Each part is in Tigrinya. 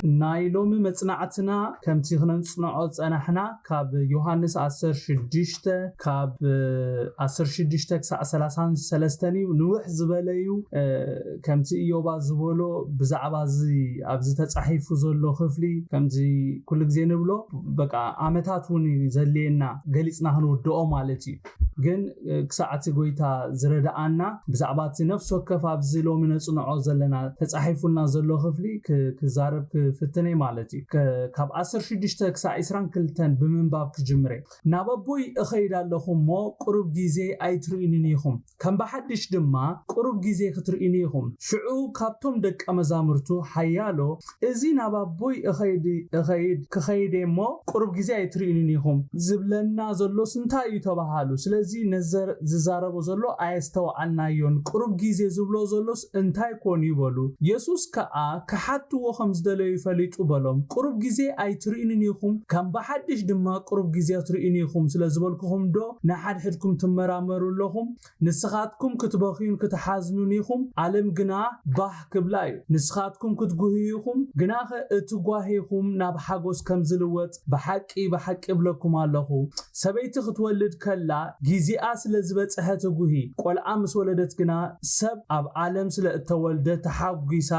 ናይ ሎሚ መጽናዕትና ከምቲ ክነጽንዖ ዝጸናሕና ካብ ዮሃንስ ዓሰርተ ሽዱሽተ ካብ ዓሰርተ ሽዱሽተ ክሳዕ ሰላሳን ሰለስተን እዩ። ንውሕ ዝበለ እዩ። ከምቲ ኢዮባ ዝበሎ ብዛዕባ እዚ ኣብዚ ተጻሒፉ ዘሎ ክፍሊ ከምዚ ኩሉ ግዜ ንብሎ በቃ ዓመታት እውን ዘድልየና ገሊጽና ክንውድኦ ማለት እዩ። ግን ክሳዕ እቲ ጎይታ ዝረድኣና ብዛዕባ እቲ ነፍሲ ወከፍ ኣብዚ ሎሚ ነጽንዖ ዘለና ተጻሒፉልና ዘሎ ክፍሊ ክዛረብ ክፍትነ ማለት እዩ። ካብ ዓሰርተ ሽዱሽተ ክሳዕ ዕስራን ክልተን ብምንባብ ክጅምረ። ናብ ኣቦይ እኸይድ ኣለኹ እሞ ቁሩብ ግዜ ኣይትርእዩንን ኢኹም፣ ከም ብሓድሽ ድማ ቁሩብ ግዜ ክትርእዩኒ ኢኹም። ሽዑ ካብቶም ደቀ መዛሙርቱ ሓያሎ፣ እዚ ናብ ኣቦይ እኸይድ ክኸይድ እሞ ቁሩብ ግዜ ኣይትርእዩንን ኢኹም ዝብለና ዘሎስ እንታይ እዩ ተባሃሉ። ስለዚ ዝዛረቦ ዘሎ ኣየስተውዓልናዮን። ቁሩብ ግዜ ዝብሎ ዘሎስ እንታይ ኮን እዩ በሉ። የሱስ ከኣ ክሓትዎ ከም ዝደለዩ ፈሊጡ በሎም፣ ቁሩብ ግዜ ኣይትርእዩንን ኢኹም፣ ከም ብሓድሽ ድማ ቁሩብ ግዜ ትርእዩኒ ኢኹም ስለ ዝበልኩኹም ዶ ንሓድሕድኩም ትመራመሩ ኣለኹም? ንስኻትኩም ክትበኽዩን ክትሓዝኑን ኢኹም፣ ዓለም ግና ባህ ክብላ እዩ። ንስኻትኩም ክትጉህዩ ኢኹም፣ ግናኸ እቲ ጓሂኹም ናብ ሓጎስ ከም ዝልወጥ ብሓቂ ብሓቂ እብለኩም ኣለኹ። ሰበይቲ ክትወልድ ከላ ጊዜኣ ስለ ዝበጽሐ ትጉሂ። ቆልዓ ምስ ወለደት ግና ሰብ ኣብ ዓለም ስለ እተወልደ ተሓጒሳ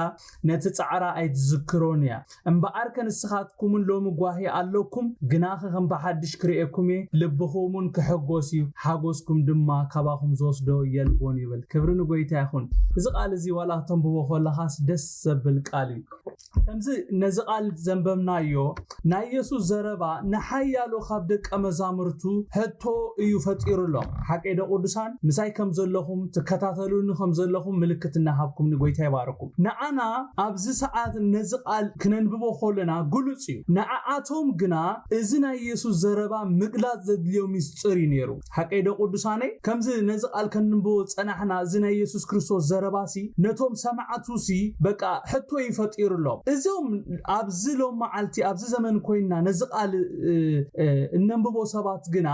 ነቲ ጻዕራ ኣይትዝክሮን እያ። እምበኣርከ ንስኻትኩምን ሎሚ ጓሂ ኣለኩም፣ ግናኸ ከም ብሓድሽ ክርእየኩም እየ፣ ልብኹምን ክሕጎስ እዩ፣ ሓጎስኩም ድማ ካባኹም ዝወስዶ የልቦን ይብል። ክብሪ ንጎይታ ይኹን። እዚ ቃል እዚ ዋላ ክተንብቦ ከለኻስ ደስ ዘብል ቃል እዩ። ከምዚ ነዚ ቃል ዘንበብናዮ ናይ የሱስ ዘረባ ንሓያሎ ካብ ደቀ መዛሙርቱ ሕቶ እዩ ፈጢሩሎም። ሓቀይ ዶ ቅዱሳን? ምሳይ ከም ዘለኹም ትከታተሉኒ ከም ዘለኹም ምልክት እናሃብኩም ንጎይታ ይባርኩም። ንዓና ኣብዚ ሰዓት ነዚ ቃል ክነንብቦ ከለና ግሉጽ እዩ። ንዓኣቶም ግና እዚ ናይ የሱስ ዘረባ ምግላጽ ዘድልዮ ምስጢር እዩ ነይሩ። ሓቀይ ዶ ቅዱሳነይ? ከምዚ ነዚ ቃል ከንንብቦ ዝጸናሕና እዚ ናይ የሱስ ክርስቶስ ዘረባሲ ነቶም ሰማዕቱሲ በቃ ሕቶ ይፈጢሩሎም። እዞም ኣብዚ ሎም መዓልቲ ኣብዚ ዘመን ኮይንና ነዚ ቃል እነንብቦ ሰባት ግና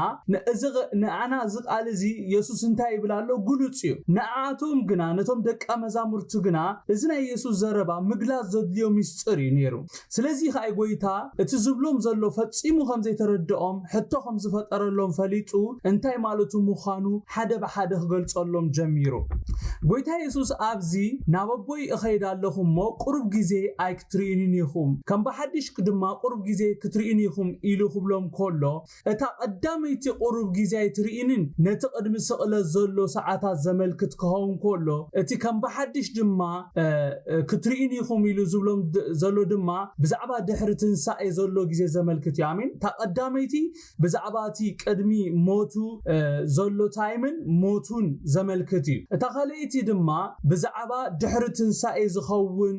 ንኣና እዚ ቃል እዚ የሱስ እንታይ ይብል ኣሎ ግሉጽ እዩ። ንኣቶም ግና ነቶም ደቀ መዛሙርቱ ግና እዚ ናይ የሱስ ዘረባ ምግላጽ ዘድልዮ ምስጢር እዩ ነይሩ። ስለዚ ከኣ ጎይታ እቲ ዝብሎም ዘሎ ፈጺሙ ከም ዘይተረድኦም ሕቶ ከም ዝፈጠረሎም ፈሊጡ እንታይ ማለቱ ምዃኑ ሓደ ብሓደ ክገልጸሎም ጀሚሩ። ጎይታ የሱስ ኣብዚ ናብ ኣቦይ እኸይድ ኣለኹ እሞ ቁሩብ ግዜ ኣይክትርእዩንን ኢኹም፣ ከም ብሓድሽ ድማ ቁሩብ ግዜ ክትርእዩን ኢኹም ኢሉ ክብሎም ከሎ እታ ቀዳመይቲ ቁሩብ ግዜ ኣይትርእዩንን ነቲ ቅድሚ ስቕለት ዘሎ ሰዓታት ዘመልክት ክኸውን ከሎ እቲ ከም ብሓድሽ ድማ ክትርእዩን ኢኹም ኢሉ ዝብሎም ዘሎ ድማ ብዛዕባ ድሕሪ ትንሳኤ ዘሎ ግዜ ዘመልክት እዩ። ኣሜን። እታ ቀዳመይቲ ብዛዕባ እቲ ቅድሚ ሞቱ ዘሎ ታይምን ሞቱን ዘመልክት እዩ። እታ ካልኣይቲ ድማ ብዛዕባ ድሕሪ ትንሳኤ ዝኸውን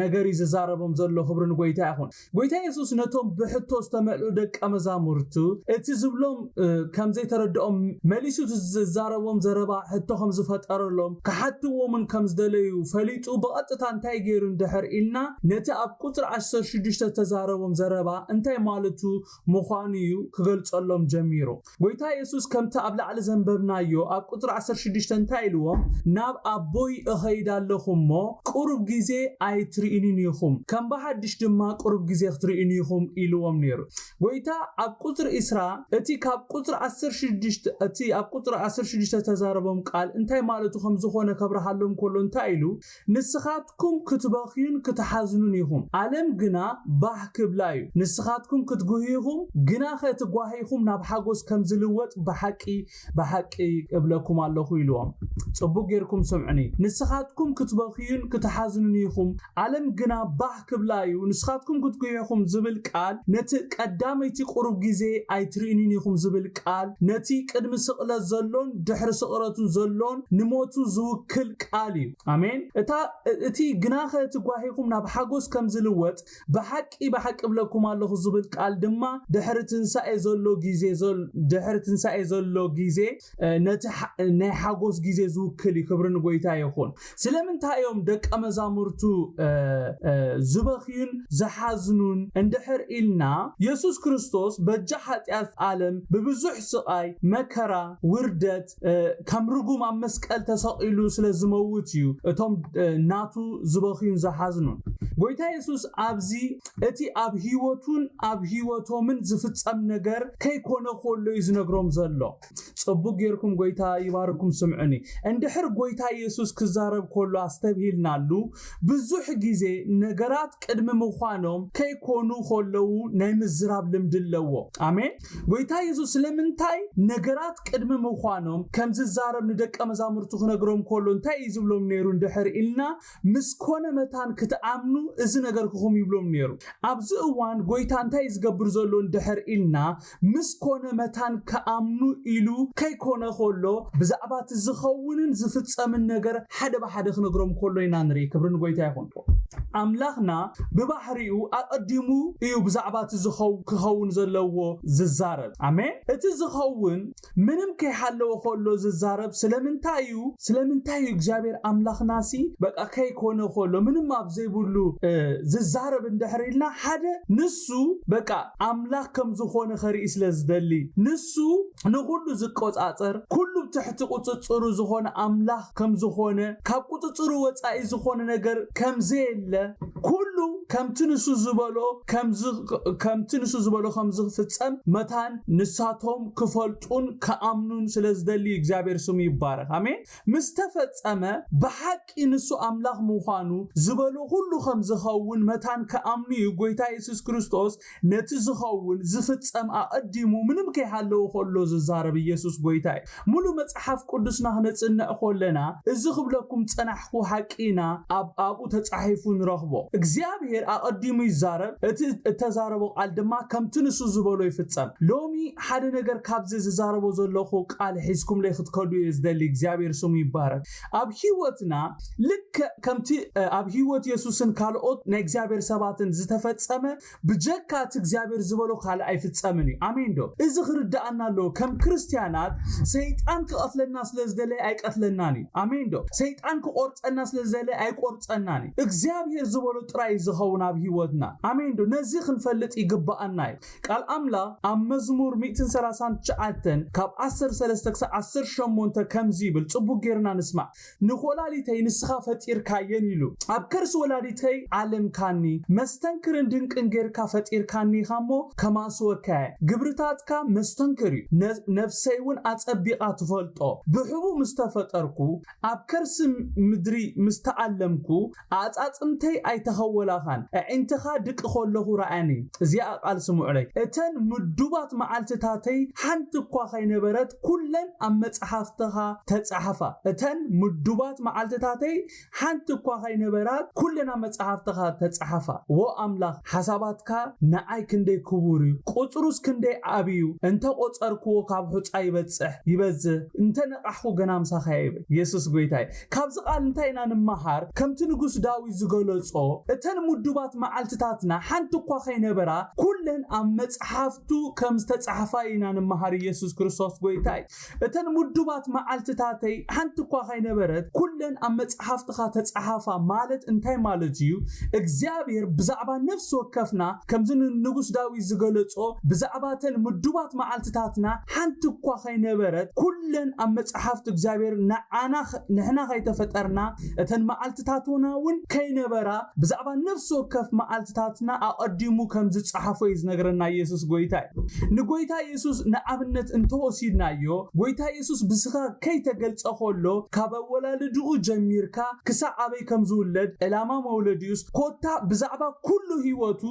ነገር እዩ ዝዛረቦም ዘሎ። ክብሪ ንጎይታ ይኹን። ጎይታ የሱስ ነቶም ብሕቶ ዝተመልኡ ደቀ መዛሙርቱ እቲ ዝብሎም ከም ዘይተረድኦም መሊሱ ዝዛረቦም ዘረባ ሕቶ ከም ዝፈጠረሎም ክሓትዎምን ከም ዝደለዩ ፈሊጡ ብቐጥታ እንታይ ገይሩ እንድሕር ኢልና ነቲ ኣብ ቁፅሪ ዓሰርተ ሽዱሽተ ዝተዛረቦም ዘረባ እንታይ ማለቱ ምዃኑ እዩ ክገልጸሎም ጀሚሩ። ጎይታ የሱስ ከምቲ ኣብ ላዕሊ ዘንበብናዮ ኣብ ቁፅሪ ዓሰርተ ሽዱሽተ እንታይ ኢልዎም? ናብ ኣቦይ እኸይድ ኣለኹ እሞ ቁሩብ ግዜ ኣይትርእዩንን ኢኹም፣ ከም ብሓድሽ ድማ ቁሩብ ግዜ ክትርእዩን ኢኹም ኢልዎም ነይሩ። ጎይታ ኣብ ቁፅሪ ዕስራ እቲ ካብ ቁፅሪ ዓሰርተ ሽዱሽተ እቲ ኣብ ቁፅሪ ዓሰርተ ሽዱሽተ ዝተዛረቦም ቃል እንታይ ማለቱ ከም ዝኾነ ከብርሃሎም ከሎ እንታይ ኢሉ ንስኻትኩም ክትበኽዩን ክትሓዝኑን ኢኹም፣ ዓለም ግና ባህ ክብላ እዩ። ንስኻትኩም ክትጉህዩ ኢኹም፣ ግናኸ እቲ ጓሂኹም ናብ ሓጎስ ከም ዝልወጥ ብሓቂ ብሓቂ እብለኩም ኣለኹ ኢልዎም። ጽቡቕ ጌርኩም ስምዑኒ። ንስኻትኩም ክትበኽዩን ክትሓዝኑን ኢኹም፣ ዓለም ግና ባህ ክብላ እዩ። ንስኻትኩም ክትጉህዩ ኢኹም ዝብል ቃል ነቲ ቀዳመይቲ ቁሩብ ግዜ ኣይትርእዩንን ኢኹም ዝብል ቃል ነቲ ቅድሚ ስቕለት ዘሎን ድሕሪ ስቕለቱን ዘሎን ንሞቱ ዝውክል ቃል እዩ። ኣሜን። እታ እቲ ግናኸ እቲ ጓሂኹም ናብ ሓጎስ ከም ዝልወጥ ብሓቂ ብሓቂ እብለኩም ኣለኹ ዝብል ቃል ድማ ድሕሪ ትንሳኤ ዘሎ ግዜ ድሕሪ ትንሳኤ ዘሎ ግዜ ነቲ ናይ ሓጎስ ግዜ ዝውክል እዩ። ክብሪ ንጎይታ ይኹን። ስለምንታይ እዮም ደቀ መዛሙርቱ ዝበኽዩን ዝሓዝኑን እንድሕር ኢልና የሱስ ክርስቶስ በጃ ሓጢኣት ዓለም ብብዙሕ ስቓይ መከራ ውርደት ከም ርጉም ኣብ መስቀል ተሰቒሉ ስለ ዝመውት እዩ እቶም ናቱ ዝበኽዩን ዝሓዝኑን። ጎይታ የሱስ ኣብዚ እቲ ኣብ ህይወቱን ኣብ ህይወቶምን ዝፍጸም ነገር ከይኮነ ከሎ እዩ ዝነግሮም ዘሎ። ጽቡቅ ጌርኩም፣ ጎይታ ይባርኩም። ስምዑኒ። እንድሕር ጎይታ የሱስ ክዛረብ ከሎ ኣስተብሂልናሉ፣ ብዙሕ ግዜ ነገራት ቅድሚ ምዃኖም ከይኮኑ ከለዉ ናይ ምዝራብ ልምዲ ኣለዎ። ኣሜን። ጎይታ የሱስ ስለምንታይ ነገራት ቅድሚ ምዃኖም ከም ዝዛረብ ንደቀ መዛሙርቱ ክነግሮም ከሎ እንታይ እዩ ዝብሎም ነይሩ እንድሕር ኢልና፣ ምስ ኮነ መታን ክትኣምኑ እዚ ነገርክኹም ይብሎም ነይሩ። ኣብዚ እዋን ጎይታ እንታይ እዩ ዝገብር ዘሎ እንድሕር ኢልና፣ ምስ ኮነ መታን ክኣምኑ ኢሉ ከይኮነ ከሎ፣ ብዛዕባ እቲ ዝኸውንን ዝፍጸምን ነገር ሓደ ብሓደ ክነግሮም ከሎ ኢና ንርኢ። ክብሪ ንጎይታ ይኹን። ኣምላኽና ብባህሪኡ ኣቐዲሙ እዩ ብዛዕባ እቲ ዝኸው-፣ ክኸውን ዘለዎ ዝዛረብ። ኣሜን። እቲ ዝኸውን ምንም ከይሃለወ ከሎ ዝዛረብ ስለምንታይ እዩ? ስለምንታይ እዩ እግዚኣብሔር ኣምላኽናሲ በቃ ከይኮነ ከሎ፣ ምንም ኣብ ዘይብሉ፣ እ፣ ዝዛረብ እንድሕር ኢልና፣ ሓደ ንሱ በቃ ኣምላኽ ከም ዝኾነ ከርኢ ስለ ዝደሊ፣ ንሱ ንኹሉ ዝቆጻጸር፣ ኩሉ ብትሕቲ ቁጽጽሩ ዝኾነ ኣምላኽ ከም ዝኾነ፣ ካብ ቁጽጽሩ ወጻኢ ዝኾነ ነገር ከም ዘየለ፣ ኩሉ ከምቲ ንሱ ዝበሎ ከም ዝ-፣ ከምቲ ንሱ ዝበሎ ከም ዝፍጸም መታን ንሳቶም ክፈልጡን ክኣምኑን ስለ ዝደሊ እግዚኣብሔር ስሙ ይባረኽ። ኣሜን። ምስ ተፈጸመ ብሓቂ ንሱ ኣምላኽ ምዃኑ ዝበሎ ኩሉ ከም ዝኸውን መታን ክኣምኑ እዩ ጎይታ የሱስ ክርስቶስ ነቲ ዝኸውን ዝፍጸም ኣቐዲሙ ምንም ከይሃለዎ ከሎ ዝዛረብ ኢየሱስ ጎይታ እዩ። ሙሉ መጽሓፍ ቅዱስና ክነጽንዕ ከለና እዚ ክብለኩም ጸናሕኩ ሓቂ ኢና ኣብ-፣ ኣብኡ ተጻሒፉ ንረኽቦ። እግዚኣብሔር ኣቐዲሙ ይዛረብ፣ እቲ እተዛረቦ ቃል ድማ ከምቲ ንሱ ዝበሎ ይፍጸም። ሎሚ ሓደ ነገር ካብዚ ዝዛረቦ ዘለኹ ቃል ሒዝኩምለይ ክትከዱ እየ ዝደሊ። እግዚኣብሔር ስሙ ይባረክ። ኣብ ህይወትና ልክዕ ከምቲ፣ እ፣ ኣብ ህይወት የሱስን ካልኦት ናይ እግዚኣብሔር ሰባትን ዝተፈጸመ ብጀካ እቲ እግዚኣብሔር ዝበሎ ካልእ ኣይፍጸምን እዩ። ኣሜን ዶ? እዚ ክርድኣና ኣለዎ። ከም ክርስትያናት ሰይጣን ክቐትለና ስለ ዝደለየ ኣይቀትለናን እዩ። ኣሜን ዶ? ሰይጣን ክቆርጸና ስለ ዝደለየ ኣይቆርጸናን እዩ። እግዚኣብሔር ዝበሎ ጥራይ እዩ ዝኸውን ኣብ ህይወትና። ኣሜን ዶ? ነዚ ክንፈልጥ ይግብኣና እዩ። ቃል ኣምላኽ ኣብ መዝሙር ሚእትን ሰላሳን ትሽዓተን ካብ ዓሰርተ ሰለስተ ክሳብ ዓሰርተ ሸሞንተ ከምዚ ይብል፣ ጽቡቅ ጌርና ንስማዕ። "ንኮላሊተይ ንስኻ ፈጢርካየን" ኢሉ፣ "ኣብ ከርሲ ወላዲተይ ዓለምካኒ፣ መስተንክርን ድንቅን ጌርካ ፈጢርካኒ ኢኻ እሞ ከማስወካየ። ግብርታትካ መስተንክር እዩ፣ ነ-፣ ነፍሰይ እውን ኣጸቢቓ ትፈልጦ። ብሕቡእ ምስ ተፈጠርኩ፣ ኣብ ከርሲ ምድሪ ምስ ተኣለምኩ፣ ኣጻጽምተይ ኣይተኸወላኻን፣ ኣዒንትኻ ድቂ ከለኹ ረኣኒ።" እዚኣ ቃል ስምዑለይ። "እተን ምዱባት መዓልትታተይ ሓንቲ እኳ ከይነበረት፣ ኩለን ኣብ መጽሓፍትኻ ተጻሕፋ። እተን ምዱባት መዓልትታተይ ሓንቲ እኳ ከይነበራት፣ ኩለን ኣብ መጽሓፍትኻ ተጻሕፋ። ዎ ኣምላኽ፣ ሓሳባትካ ንዓይ ክንደይ ክቡር እዩ፣ ቁጽሩስ ክንደይ ዓቢ እዩ። እንተ ቆጸርክዎ ካብ ሑጻ ይበጽሕ፣ ይበዝህ፣ እንተ ነቓሕኩ ገና ምሳኻ እየ" ይብል። የሱስ ጎይታ እዩ። ካብዚ ቃል እንታይ ኢና ንመሃር? ከምቲ ንጉስ ዳዊት ዝገለጾ፣ እተን ምዱባት መዓልትታትና ሓንቲ እኳ ከይነበራ፣ ኩለን ኣብ መጽሓፍቱ ከም ዝተጻሕፋ ኢና ንመሃር። ኢየሱስ ክርስቶስ ጎይታ እዩ። "እተን ምዱባት መዓልትታተይ ሓንቲ እኳ ከይነበረት፣ ኩለን ኣብ መጽሓፍትኻ ተጻሓፋ" ማለት እንታይ ማለት እዩ? እግዚኣብሔር ብዛዕባ ነፍሲ ወከፍና፣ ከምዚ ን-፣ ንጉስ ዳዊት ዝገለጾ፣ ብዛዕባ እተን ምዱባት መዓልትታትና ሓንቲ እኳ ከይነበረት፣ ኩለን ኣብ መጽሓፍቲ እግዚኣብሔር ንዓና ኸ-፣ ንሕና ከይተፈጠርና፣ እተን መዓልትታትና እውን ከይነበራ፣ ብዛዕባ ነፍሲ ወከፍ መዓልትታትና ኣቐዲሙ ከም ዝጸሓፎ እዩ ዝነግረና ኢየሱስ ጎይታ እዩ። ንጎይታ ኢየሱስ ንኣብነት እንተወሲድናዮ፣ ጎይታ ኢየሱስ ብስጋ ከይተገልጸ ከሎ፣ ካብ ኣወላልድኡ ጀሚርካ ክሳዕ ኣበይ ከም ዝውለድ፣ ዕላማ መውለድዩስ፣ ኮታ ብዛዕባ ኩሉ ህይወቱ፣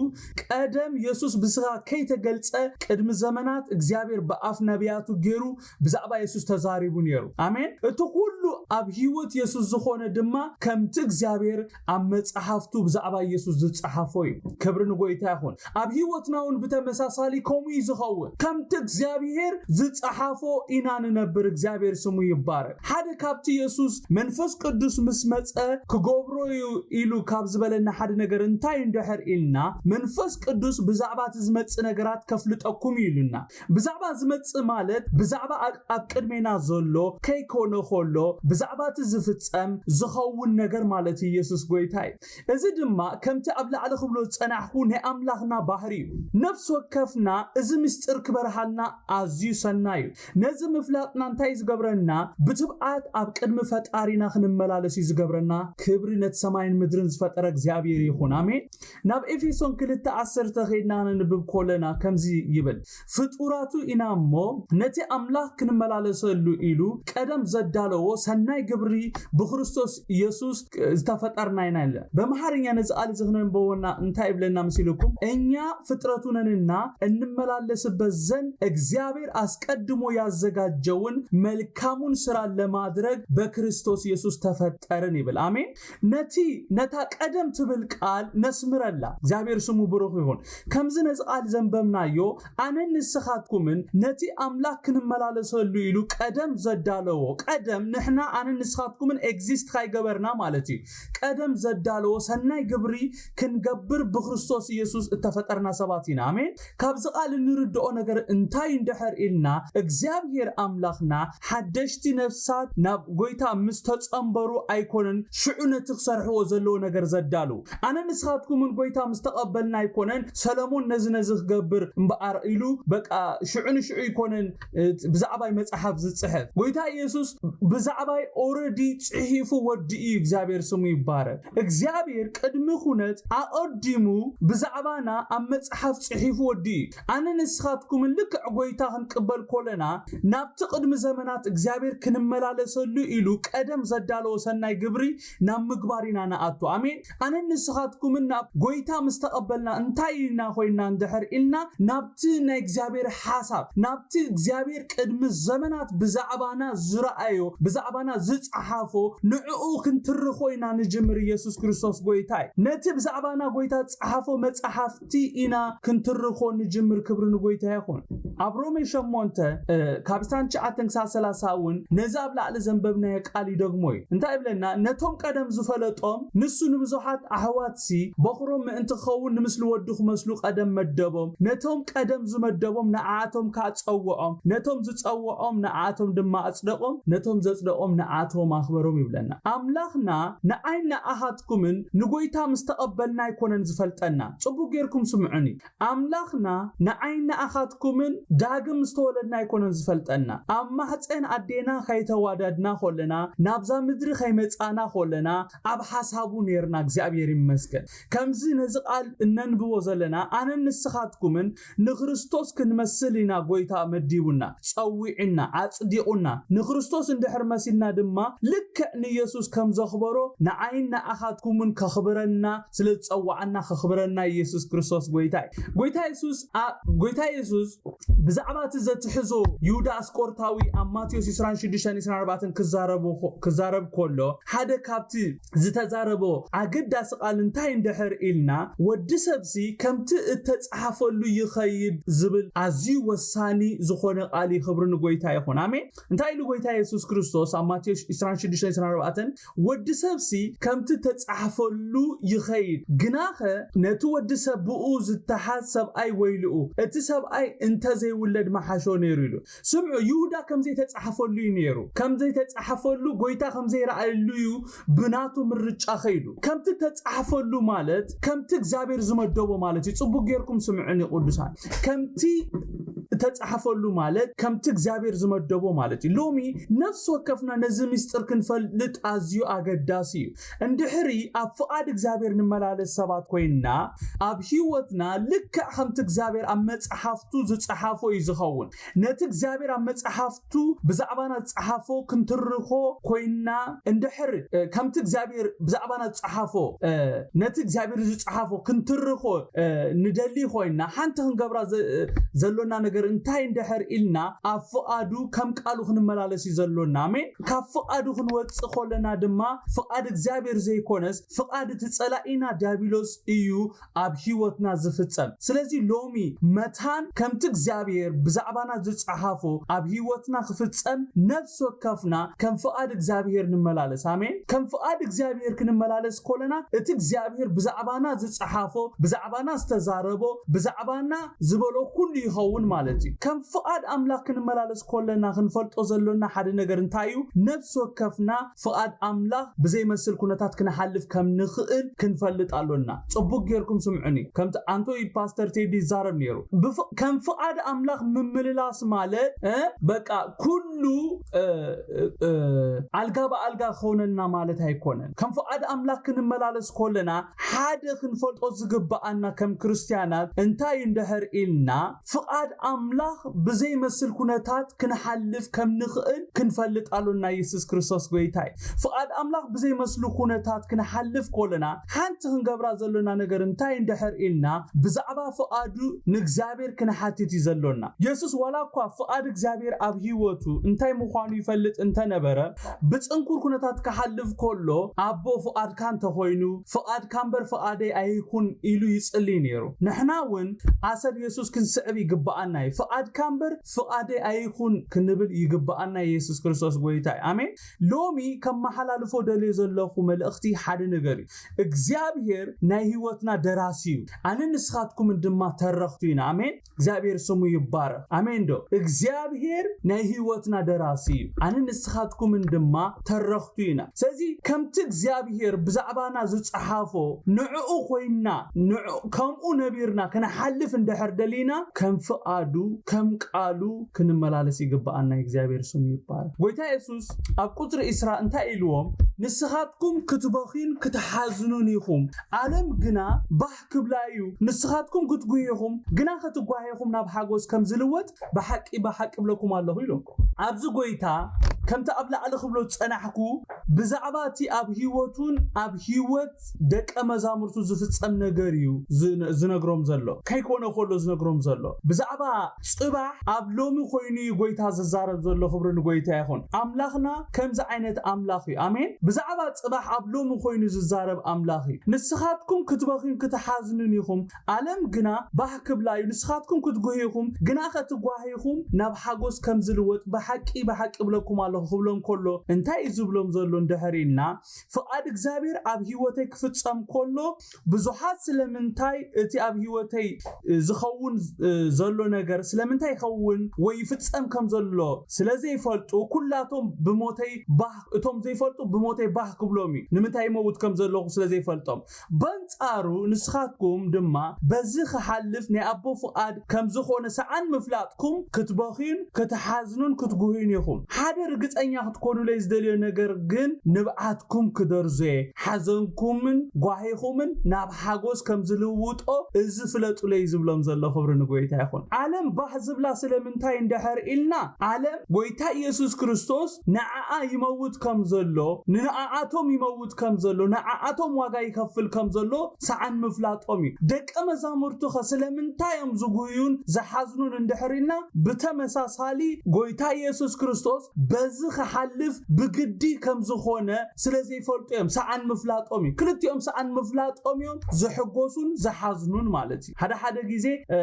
ቀደም የሱስ ብስጋ ከይተገልጸ፣ ቅድሚ ዘመናት እግዚኣብሔር ብኣፍ ነቢያቱ ገይሩ ብዛዕባ የሱስ ተዛሪቡ ነይሩ። ኣሜን። እቲ ኩሉ ኣብ ህይወት የሱስ ዝኾነ ድማ ከምቲ እግዚኣብሔር ኣብ መጽሓፍቱ ብዛዕባ የሱስ ዝጸሓፎ እዩ። ክብሪ ንጎይታ ይኹን። ኣብ ህይወትና እውን ብተመሳሳሊ ከምኡ እዩ ዝኸውን። ከምቲ እግዚኣብሔር ዝጸሓፎ ኢና ንነብር። እግዚኣብሔር ስሙ ይባረክ። ሓደ ካብቲ የሱስ መንፈስ ቅዱስ ምስ መጸ ክገብሮ እዩ ኢሉ ካብ ዝበለና ሓደ ነገር እንታይ እንድሕር ኢልና፣ መንፈስ ቅዱስ ብዛዕባ እቲ ዝመጽእ ነገራት ከፍልጠኩም እዩ ኢሉና። ብዛዕባ ዝመጽእ ማለት ብዛዕባ ኣብ፣ ኣብ ቅድሜና ዘሎ ከይኮነ ከሎ፣ ብዛዕባ እቲ ዝፍጸም ዝኸውን ነገር ማለት እዩ። ኢየሱስ ጎይታ እዩ። እዚ ድማ ከምቲ ኣብ ላዕሊ ክብሎ ዝጸናሕኩ ናይ ኣምላኽና ባህሪ እዩ። ነፍሲ ወከፍና እዚ ምስጢር ክበርሃልና ኣዝዩ ሰናይ እዩ። ነዚ ምፍላጥና እንታይ እዩ ዝገብረና? ብትብዓት ኣብ ቅድሚ ፈጣሪና ክንመላለስ እዩ ዝገብረና። ክብሪ ነቲ ሰማይን ምድርን ዝፈጠረ እግዚኣብሔር ይኹን። ኣሜን። ናብ ኤፌሶን ክልተ ዓሰርተ ከይድና ነንብብ ኮለና ከምዚ ይብል፣ ፍጡራቱ ኢና እሞ ነቲ ኣምላኽ ክንመላለሰሉ ኢሉ ቀደም ዘዳለዎ ሰናይ ግብሪ ብክርስቶስ ኢየሱስ ዝተፈጠርና ኢና ይለ። በመሓርኛ ነዚ ቃል እዚ ክነንበወና እንታይ ይብለና መሲልኩም? እኛ ፍጥረቱ ነንና እንመላለስበት ዘንድ እግዚአብሔር አስቀድሞ ያዘጋጀውን መልካሙን ስራ ለማድረግ በክርስቶስ ኢየሱስ ተፈጠርን ይብል። ኣሜን። ነቲ ነታ ቀደም ትብል ቃል ነስምረላ። እግዚኣብሔር ስሙ ብሩኽ ይኹን። ከምዚ ነዚ ቃል ዘንበብናዮ ኣነን ንስኻትኩምን ነቲ ኣምላኽ ክንመላለሰሉ ኢሉ ቀደም ዘዳለዎ፣ ቀደም ንሕና ኣነን ንስኻትኩምን ኤግዚስት ካይገበርና ማለት እዩ፣ ቀደም ዘዳለዎ ሰናይ ግብሪ ክንገብር ብክርስቶስ ኢየሱስ እተፈጠርና ሰባት ኢና። ኣሜን። ካብዚ ቃል እንርድኦ ነገር እንታይ እንድሕር ኢልና እግዚኣብሔር ኣምላኽና ሓደሽቲ ነፍሳት ናብ ጎይታ ምስ ተጸንበሩ ኣይኮነን ሽዑ ነቲ ክሰርሕዎ ዘለዎ ነገር ዘዳልው። ኣነ ንስኻትኩምን ጎይታ ምስ ተቐበልና ኣይኮነን ሰለሞን ነዚ ነዚ ክገብር እምበኣር ኢሉ በቃ ሽዑ ንሽዑ ኣይኮነን ብዛዕባይ መጽሓፍ ዝጽሕፍ። ጎይታ ኢየሱስ ብዛዕባይ ኦረዲ ጽሒፉ ወዲ እዩ። እግዚኣብሔር ስሙ ይባረክ። እግዚኣብሔር ቅድሚ ኩነት ኣቐዲሙ ብዛዕባና ኣብ መጽሓፍ ጽሒፉ ወዲ እዩ። ኣነ ንስኻትኩምን ልክዕ ጎይታ ክንቅበል ኮለና ናብቲ ቅድሚ ዘመናት እግዚኣብሔር ክንመላለሰሉ ኢሉ ቀደም ዘዳለዎ ሰናይ ግብሪ ናብ ምግባር ኢና ንኣቱ። ኣሜን። ኣነ ንስኻትኩምን ናብ ጎይታ ምስ ተቐበልና እንታይ ኢልና ኮይና እንድሕር ኢልና ናብቲ ናይ እግዚኣብሔር ሓሳብ ናብቲ እግዚኣብሔር ቅድሚ ዘመናት ብዛዕባና ዝረኣዮ ብዛዕባና ዝጸሓፎ ንዕኡ ክንትርኾ ኢና ንጅምር። ኢየሱስ ክርስቶስ ጎይታ እዩ። ነቲ ብዛዕባና ጎይታ ዝጸሓፎ መጽሓፍቲ ኢና ክንትርኾ ንጅምር። ክብሪ ንጎይታ ይኹን። ኣብ ሮሜ ሸሞንተ ካብ ዕስራን ትሽዓተን ክሳብ ሰላሳ እውን ነዚ ኣብ ላዕሊ ዘንበብናዮ ቃል ይደግሞ እዩ። እንታይ ይብለና? ነቶም ቀደም ዝፈለጦም ንሱ ንብዙሓት ኣሕዋት ሲ በኹሮም ምእንቲ ክኸውን ንምስሊ ወዱ ክመስሉ ቀደም መደቦም። ነቶም ቀደም ዝመደቦም ንዓኣቶም ከኣ ጸውዖም። ነቶም ዝጸውዖም ንዓኣቶም ድማ ኣጽደቖም። ነቶም ዘጽደቖም ንዓኣቶም ኣኽበሮም ይብለና። ኣምላኽና ንዓይ ንኣኻትኩምን ንጎይታ ምስ ተቐበልና ኣይኮነን ዝፈልጠና። ጽቡቕ ጌርኩም ስምዑኒ። ኣምላኽና ንዓይ ንኣኻትኩምን ዳግም ዝተወለድና ኣይኮነን ዝፈልጠና። ኣብ ማሕፀን ኣዴና ከይተዋዳድና ኮለና ናብዛ ምድሪ ከይመፃና ኮለና ኣብ ሓሳቡ ነርና እግዚኣብሔር ይመስገን። ከምዚ ነዚ ቃል እነንብቦ ዘለና ኣነን ንስኻትኩምን ንክርስቶስ ክንመስል ኢና ጎይታ መዲቡና፣ ፀዊዕና፣ ኣፅዲቑና። ንክርስቶስ እንድሕር መሲልና ድማ ልክዕ ንየሱስ ከም ዘኽበሮ ንዓይን ንኣኻትኩምን ከኽብረና ስለ ዝፀዋዓና ከኽብረና ኢየሱስ ክርስቶስ ጎይታ እዩ። ጎይታ የሱስ ጎይታ የሱስ ብዛዕባ እቲ ዘትሕዞ ይሁዳ ኣስቆርታዊ ኣብ ማቴዎስ ዕስራን ሽዱሽተን ዕስራን ኣርባዕተን ክዛረብ ከሎ ሓደ ካብቲ ዝተዛረቦ ኣገዳሲ ቃል እንታይ እንድሕር ኢልና ወዲ ሰብሲ ከምቲ እተፃሓፈሉ ይኸይድ ዝብል ኣዝዩ ወሳኒ ዝኾነ ቃል እዩ። ክብሪ ንጎይታ ይኹን። ኣሜን። እንታይ ኢሉ ጎይታ የሱስ ክርስቶስ ኣብ ማቴዎስ ዕስራን ሽዱሽተን ዕስራን ኣርባዕተን ወዲ ሰብሲ ከምቲ ተጻሕፈሉ ይኸይድ። ግናኸ ነቲ ወዲ ሰብ ብኡ ዝተሓዝ ሰብኣይ ወይልኡ፣ እቲ ሰብኣይ እንተ ዘይውለድ መሓሾ ነይሩ ኢሉ። ስምዑ፣ ይሁዳ ከም ዘይተጻሕፈሉ እዩ ነይሩ። ከም ዘይተጻሕፈሉ፣ ጎይታ ከም ዘይረኣየሉ እዩ ብናቱ ምርጫ ኸይዱ። ከምቲ ተጻሕፈሉ ማለት ከምቲ እግዚኣብሔር ዝመደቦ ማለት እዩ። ጽቡቅ ጌርኩም ስምዑኒ ቅዱሳን። ከምቲ ተጻሕፈሉ ማለት ከምቲ እግዚኣብሔር ዝመደቦ ማለት እዩ። ሎሚ ነፍሲ ወከፍና ነዚ ምስጢር ክንፈልጥ ኣዝዩ ኣገዳሲ እዩ። እንድሕሪ ኣብ ፍቓድ እግዚኣብሔር ንመላለስ ሰባት ኮይንና ኣብ ህይወትና ልክዕ ከምቲ እግዚኣብሔር ኣብ መጽሓፍቱ ዝጸሓፎ እዩ ዝኸውን። ነቲ እግዚኣብሔር ኣብ መጽሓፍቱ ብዛዕባና ዝጸሓፎ ክንትርኾ ኮይንና እንድሕር ከምቲ እግዚኣብሔር ብዛዕባና ዝጸሓፎ ነቲ እግዚኣብሔር ዝጸሓፎ ክንትርኾ ንደሊ ኮይንና ሓንቲ ክንገብራ ዘሎና ነገር እንታይ እንድሕር ኢልና ኣብ ፍቓዱ ከም ቃሉ ክንመላለስ እዩ ዘሎና። ኣሜን። ካብ ፍቓዱ ክንወጽእ ከለና ድማ ፍቓድ እግዚኣብሔር ዘይኮነስ ፍቓድ እቲ ጸላኢና ዲያብሎስ እዩ ኣብ ህይወትና ዝፍጸም። ስለዚ ሎሚ መታን ከምቲ እግዚኣብሔር ብዛዕባና ዝጸሓፎ ኣብ ህይወትና ክፍጸም ነፍሲ ወከፍና ከም ፍቓድ እግዚኣብሔር ንመላለስ። ኣሜን። ከም ፍቓድ እግዚኣብሔር ክንመላለስ ከለና እቲ እግዚኣብሔር ብዛዕባና ዝጸሓፎ፣ ብዛዕባና ዝተዛረቦ፣ ብዛዕባና ዝበሎ ኩሉ ይኸውን ማለት ከም ፍቓድ ኣምላኽ ክንመላለስ ከለና ክንፈልጦ ዘሎና ሓደ ነገር እንታይ እዩ? ነፍሲ ወከፍና ፍቓድ ኣምላኽ ብዘይመስል ኩነታት ክንሓልፍ ከም ንኽእል ክንፈልጥ ኣሎና። ጽቡቅ ጌርኩም ስምዑኒ። ከምቲ ኣንቶይ ፓስተር ቴዲ ይዛረብ ነይሩ። ብፍ-፣ ከም ፍቓድ ኣምላኽ ምምልላስ ማለት፣ እ፣ በቃ ኩሉ፣ እ፣ እ፣ እ፣ ኣልጋ ብኣልጋ ክኾነልና ማለት ኣይኮነን። ከም ፍቓድ ኣምላኽ ክንመላለስ ከለና ሓደ ክንፈልጦ ዝግብኣና ከም ክርስትያናት እንታይ እንድሕር ኢልና፣ ፍቓድ ኣምላኽ ብዘይመስል ኩነታት ክንሓልፍ ከም ንኽእል ክንፈልጥ ኣሎና። የሱስ ክርስቶስ ጎይታ እዩ። ፍቓድ ኣምላኽ ብዘይመስሉ ኩነታት ክንሓልፍ ከለና፣ ሓንቲ ክንገብራ ዘሎና ነገር እንታይ እንድሕር ኢልና፣ ብዛዕባ ፍቓዱ ንእግዚኣብሔር ክንሓትት እዩ ዘሎና። የሱስ ዋላ እኳ ፍቓድ እግዚኣብሔር ኣብ ህይወቱ እንታይ ምዃኑ ይፈልጥ እንተነበረ፣ ብጽንኩር ኩነታት ክሓልፍ ከሎ፣ ኣቦ ፍቓድካ እንተኾይኑ፣ ፍቓድካ እምበር ፍቓደይ ኣይኹን ኢሉ ይጽሊ ነይሩ። ንሕና እውን ኣሰር የሱስ ክንስዕብ ይግብኣና እዩ። ፍቓድካ እምበር ፍቓደይ ኣይኹን ክንብል ይግብኣና። የሱስ ክርስቶስ ጎይታ እዩ። ኣሜን። ሎሚ ከመሓላልፎ ደልዮ ዘለኹ መልእኽቲ ሓደ ነገር እዩ። እግዚኣብሔር ናይ ህይወትና ደራሲ እዩ። ኣነ ንስኻትኩምን ድማ ተረኽቱ ኢና። ኣሜን። እግዚኣብሔር ስሙ ይባረኽ። ኣሜን ዶ? እግዚኣብሔር ናይ ህይወትና ደራሲ እዩ። ኣነ ንስኻትኩምን ድማ ተረኽቱ ኢና። ስለዚ ከምቲ እግዚኣብሔር ብዛዕባና ዝጸሓፎ ንዕኡ ኮይንና፣ ንዕኡ፣ ከምኡ ነቢርና ክንሓልፍ እንድሕር ደሊና፣ ከም ፍቓዱ፣ ከም ቃሉ ክንመላለስ ይግብኣና። እግዚኣብሔር ስሙ ይባረኽ። ጎይታ የሱስ ኣብ ቁጽሪ ዕስራ እንታይ ኢልዎም? "ንስኻትኩም ክትበኽዩን ክትሓዝኑን ኢኹም፣ ዓለም ግና ባህ ክብላ እዩ። ንስኻትኩም ክትጉህዩ ኢኹም፣ ግና ከትጓህይኹም ናብ ሓጎስ ከም ዝልወጥ ብሓቂ፣ ብሓቂ እብለኩም ኣለኹ" ኢሎም። ኣብዚ ጎይታ ከምቲ ኣብ ላዕሊ ክብሎ ዝጸናሕኩ፣ ብዛዕባ እቲ ኣብ ህይወቱን ኣብ ህይወት ደቀ መዛሙርቱ ዝፍጸም ነገር እዩ ዝነ-፣ ዝነግሮም ዘሎ። ከይኮነ ከሎ ዝነግሮም ዘሎ። ብዛዕባ ጽባሕ ኣብ ሎሚ ኮይኑ እዩ ጎይታ ዝዛረብ ዘሎ። ክብሪ ንጎይታ ይኹን። ኣምላኽና ከምዚ ዓይነት ኣምላኽ እዩ። ኣሜን። ብዛዕባ ጽባሕ ኣብ ሎሚ ኮይኑ ዝዛረብ ኣምላኽ እዩ። "ንስኻትኩም ክትበኽዩን ክትሓዝኑን ኢኹም፣ ዓለም ግና ባህ ክብላ እዩ። ንስኻትኩም ክትጉህዩ ኢኹም፣ ግና ከትጓህይኹም ናብ ሓጎስ ከም ዝልወጥ ብሓቂ፣ ብሓቂ እብለኩም ኣለኹ" ክብሎም ከሎ እንታይ እዩ ዝብሎም ዘሎ እንድሕር ኢልና፣ ፍቓድ እግዚኣብሔር ኣብ ህይወተይ ክፍጸም ከሎ ብዙሓት ስለምንታይ እቲ ኣብ ህይወተይ ዝኸውን ዘሎ ነገር ስለምንታይ ይኸውን ወይ ይፍጸም ከም ዘሎ ስለ ዘይፈልጡ፣ ኩላቶም ብሞተይ ባህ፣ እቶም ዘይፈልጡ ብሞተይ ባህ ክብሎም እዩ። ንምንታይ ይመውት ከም ዘለኹ ስለ ዘይፈልጦም። በንጻሩ ንስኻትኩም ድማ በዚ ክሓልፍ ናይ ኣቦ ፍቓድ ከም ዝኾነ ሰዓን ምፍላጥኩም ክትበኽዩን ክትሓዝኑን ክትጉህዩን ኢኹም። ሓደ ርግጸኛ ክትኮኑለይ ዝደልዮ ነገር ግን ንብዓትኩም ክደርዞ እየ። ሓዘንኩምን ጓሂኹምን ናብ ሓጎስ ከም ዝልውጦ እዚ ፍለጡለይ ዝብሎም ዘሎ። ክብሪ ንጎይታ ይኹን። ዓለም ባህ ዝብላ ስለምንታይ እንድሕር ኢልና፣ ዓለም ጎይታ ኢየሱስ ክርስቶስ ንዓኣ ይመውት ከም ዘሎ፣ ንዓኣቶም ይመውት ከም ዘሎ፣ ንዓኣቶም ዋጋ ይከፍል ከም ዘሎ ሰዓን ምፍላጦም እዩ። ደቀ መዛሙርቱ ኸ ስለምንታይ እዮም ዝጉህዩን ዝሓዝኑን እንድሕር ኢልና፣ ብተመሳሳሊ ጎይታ ኢየሱስ ክርስቶስ በዚ ክሓልፍ ብግዲ ከም ዝኾነ ስለ ዘይፈልጡ እዮም። ሰዓን ምፍላጦም እዩ። ክልቲኦም ሰዓን ምፍላጦም እዮም ዝሕጎሱን ዝሓዝኑን ማለት እዩ። ሓደ ሓደ ግዜ፣ እ፣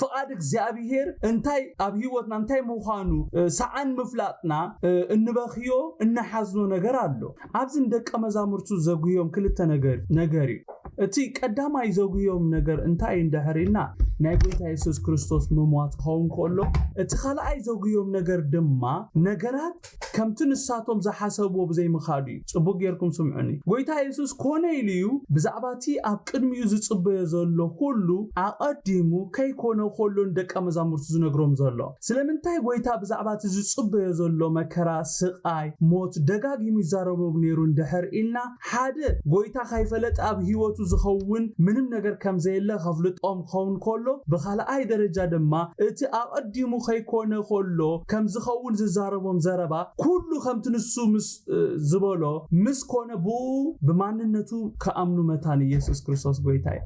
ፍቓድ እግዚኣብሔር እንታይ ኣብ ህይወትና እንታይ ምዃኑ፣ እ፣ ሰዓን ምፍላጥና፣ እ፣ እንበኽዮ፣ እንሓዝኖ ነገር ኣሎ። ኣብዚ ንደቀ መዛሙርቱ ዘጉህዮም ክልተ ነገር፣ ነገር እዩ። እቲ ቀዳማይ ዘጉህዮም ነገር እንታይ እንድሕር ኢልና፣ ናይ ጎይታ የሱስ ክርስቶስ ምሟት ክኸውን ከሎ፣ እቲ ካልኣይ ዘጉህዮም ነገር ድማ ነገራት ከምቲ ንሳቶም ዝሓሰብዎ ብዘይምኻዱ እዩ። ጽቡቕ ጌርኩም ስምዑኒ። ጎይታ የሱስ ኮነ ኢሉ እዩ ብዛዕባ እቲ ኣብ ቅድሚኡ ዝጽበዮ ዘሎ ኩሉ ኣቐዲሙ ከይኮነ ከሎ ንደቀ መዛሙርቱ ዝነግሮም ዘሎ። ስለምንታይ ጎይታ ብዛዕባ እቲ ዝጽበዮ ዘሎ መከራ፣ ስቓይ፣ ሞት ደጋጊሙ ይዛረቦም ነይሩ እንድሕር ኢልና፣ ሓደ፣ ጎይታ ከይፈለጠ ኣብ ህይወቱ ዝኸውን ምንም ነገር ከም ዘየለ ከፍልጦም ክኸውን ከሎ፣ ብኻልኣይ ደረጃ ድማ እቲ ኣቐዲሙ ከይኮነ ከሎ ከም ዝኸውን ዝዛረቦም ዘረባ ኩሉ ከምቲ ንሱ ምስ፣ እ፣ ዝበሎ ምስ ኮነ ብኡ ብማንነቱ ክኣምኑ መታን ኢየሱስ ክርስቶስ ጎይታ እዩ።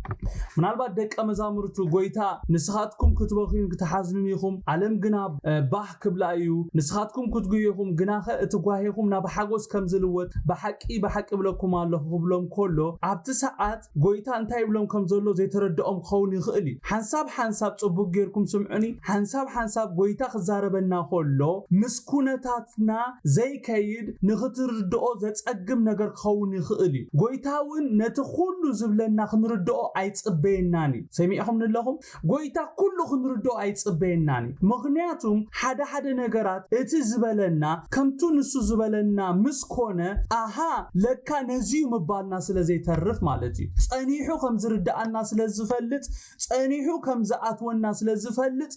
ምናልባት ደቀ መዛሙርቱ ጎይታ ንስኻትኩም ክትበኽዩን ክትሓዝኑን ኢኹም፣ ዓለም ግና፣ እ፣ ባህ ክብላ እዩ። ንስኻትኩም ክትጉህዩ ኢኹም፣ ግናኸ እቲ ጓሂኹም ናብ ሓጎስ ከም ዝልወጥ ብሓቂ፣ ብሓቂ እብለኩም ኣለኹ ክብሎም ከሎ፣ ኣብቲ ሰዓት ጎይታ እንታይ ይብሎም ከም ዘሎ ዘይተረድኦም ክኸውን ይኽእል እዩ። ሓንሳብ ሓንሳብ ጽቡቅ ጌርኩም ስምዑኒ። ሓንሳብ ሓንሳብ ጎይታ ክዛረበና ከሎ ምስ ኩነታትና ዘይከይድ ንኽትርድኦ ዘጸግም ነገር ክኸውን ይኽእል እዩ። ጎይታ እውን ነቲ ኩሉ ዝብለና ክንርድኦ ኣይጽበየናን እዩ። ሰሚዕኹም ንለኹም? ጎይታ ኩሉ ክንርድኦ ኣይጽበየናን እዩ። ምኽንያቱም ሓደ ሓደ ነገራት እቲ ዝበለና ከምቱ ንሱ ዝበለና ምስ ኮነ ኣሃ ለካ ነዚዩ ምባልና ስለ ዘይተርፍ ማለት እዩ። ጸኒሑ ከም ዝርድኣና ስለ ዝፈልጥ፣ ጸኒሑ ከም ዝኣትወና ስለ ዝፈልጥ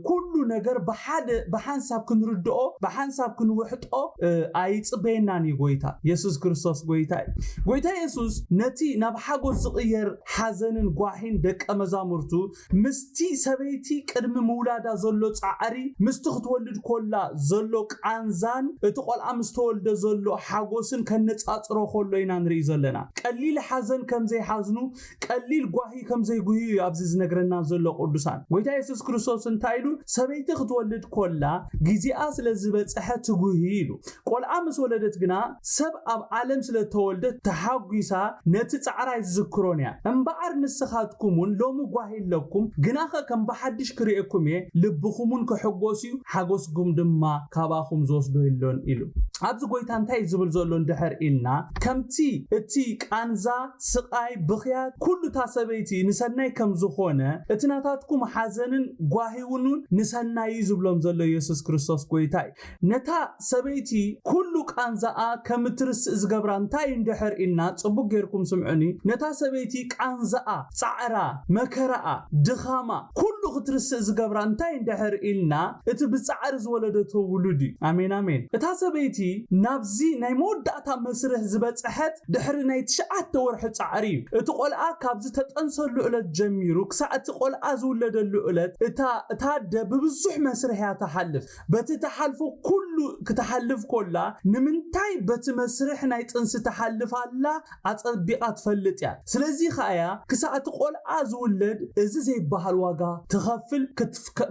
ኩሉ ነገር ብሓደ ብሓንሳብ ክንርድኦ ብሓንሳብ ክንውሕጦ ኣይጽበየናን እዩ። ጎይታ የሱስ ክርስቶስ ጎይታ እዩ። ጎይታ የሱስ ነቲ ናብ ሓጎስ ዝቕየር ሓዘንን ጓሂን ደቀ መዛሙርቱ ምስቲ ሰበይቲ ቅድሚ ምውላዳ ዘሎ ጻዕሪ ምስቲ ክትወልድ ኮላ ዘሎ ቃንዛን እቲ ቆልዓ ምስ ተወልደ ዘሎ ሓጎስን ከነጻጽሮ ከሎ ኢና ንርኢ ዘለና። ቀሊል ሓዘን ከም ዘይሓዝኑ ቀሊል ጓሂ ከም ዘይጉህዩ እዩ ኣብዚ ዝነግረና ዘሎ ቅዱሳን። ጎይታ የሱስ ክርስቶስ እንታይ ኢሉ? ሰበይቲ ክትወልድ ኮላ ግዜኣ ስለ ዝበጽሐ ትጉሂ ኢሉ። ቆልዓ ምስ ወለደት ግና ሰብ ኣብ ዓለም ስለ ተወልደት ተሓጒሳ ነቲ ጻዕራ ኣይትዝክሮን እያ። እምበኣር ንስኻትኩም እውን ሎሚ ጓሂ ኣለኩም፣ ግናኸ ከም ብሓድሽ ክርእየኩም እየ፣ ልብኹም እውን ክሕጎስ እዩ፣ ሓጎስኩም ድማ ካባኹም ዝወስዶ የሎን ኢሉ። ኣብዚ ጎይታ እንታይ እዩ ዝብል ዘሎ እንድሕር ኢልና፣ ከምቲ እቲ ቃንዛ፣ ስቓይ፣ ብኽያት ኩሉ እታ ሰበይቲ ንሰናይ ከም ዝኾነ፣ እቲ ናታትኩም ሓዘንን ጓሂውኑን ንሰናይ እዩ ዝብሎም ዘሎ የሱስ ክርስቶስ ጎይታ እዩ። ነታ ሰበይቲ ኩሉ ቃንዛኣ ከም እትርስእ ዝገብራ እንታይ እዩ እንድሕር ኢልና፣ ጽቡቅ ጌርኩም ስምዑኒ። ነታ ሰበይቲ ቃንዛኣ፣ ጻዕራ፣ መከራኣ፣ ድኻማ ኩሉ ክትርስእ ዝገብራ እንታይ እንድሕር ኢልና፣ እቲ ብጻዕሪ ዝወለደቶ ውሉድ እዩ። ኣሜን ኣሜን። እታ ሰበይቲ ናብዚ ናይ መወዳእታ መስርሕ ዝበጽሐት ድሕሪ ናይ ትሽዓተ ወርሒ ጻዕሪ እዩ። እቲ ቆልዓ ካብዚ ተጠንሰሉ ዕለት ጀሚሩ ክሳዕ እቲ ቆልዓ ዝውለደሉ ዕለት እታ እታ ኣደ ብብዙሕ መስርሕ እያ ትሓልፍ። በቲ ትሓልፎ ኩሉ ክትሓልፍ ኮላ ንምንታይ በቲ መስርሕ ናይ ጥንሲ ትሓልፍ ኣላ ኣጸቢቓ ትፈልጥ እያ። ስለዚ ከኣ እያ ክሳዕ እቲ ቆልዓ ዝውለድ እዚ ዘይበሃል ዋጋ ትኸፍል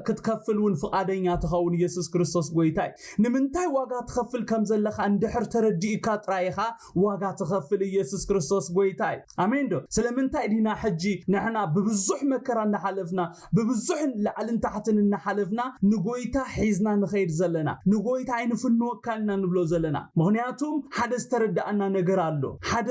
ክትከፍል እውን ፍቓደኛ ትኸውን። ኢየሱስ ክርስቶስ ጎይታ እዩ። ንምንታይ ዋጋ ትኸፍል ከም ዘለኻ እንድሕር ተረዲእካ ጥራይ ኢኻ ዋጋ ትኸፍል። ኢየሱስ ክርስቶስ ጎይታ እዩ። ኣሜን ዶ? ስለምንታይ ዲና ሕጂ ንሕና ብብዙሕ መከራ እናሓለፍና ብብዙሕ ላዕልን ታሕትን እናሓለፍና ንጎይታ ሒዝና ንኸይድ ዘለና? ንጎይታ ኣይንፍንወካን ኢና ንብሎ ዘለና። ምኽንያቱም ሓደ ዝተረዳኣና ነገር ኣሎ። ሓደ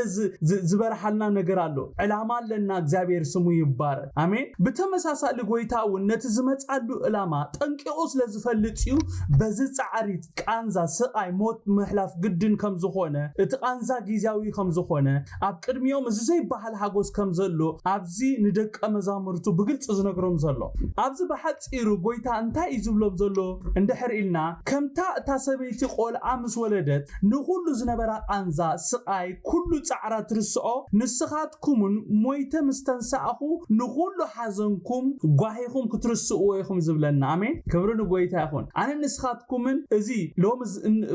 ዝበርሃልና ነገር ኣሎ። ዕላማ ኣለና። እግዚኣብሔር ስሙ ይባረክ። ኣሜን። ብተመሳሳሊ ጎይታ እውን ነቲ ዝመጻሉ ዕላማ ጠንቂቑ ስለ ዝፈልጥ እዩ። በዚ ጻዕሪ ቃንዛ፣ ስቓይ፣ ሞት ምሕላፍ ግድን ከም ዝኾነ፣ እቲ ቃንዛ ግዝያዊ ከም ዝኾነ፣ ኣብ ቅድሚኦም እዚ ዘይበሃል ሓጎስ ከም ዘሎ ኣብዚ ንደቀ መዛሙርቱ ብግልጺ ዝነግሮም ዘሎ። ኣብዚ ብሓጺሩ ጎይታ እንታይ እዩ ዝብሎም ዘሎ እንድሕር ኢልና፣ ከምታ እታ ሰበይቲ ቆልዓ ምስ ወለደት ንኹሉ ዝነበራ ቃንዛ፣ ስቓይ፣ ኩሉ ጻዕራ ትርስኦ፣ ንስኻትኩምን ሞይተ ምስ ተንሳእኹ ንኹሉ ሓዘንኩም ጓሂኹም ክትርስእዎ ኢኹም ዝብለና። ኣሜን። ክብሪ ንጎይታ ይኹን። ኣነ ንስኻትኩምን እዚ ሎሚ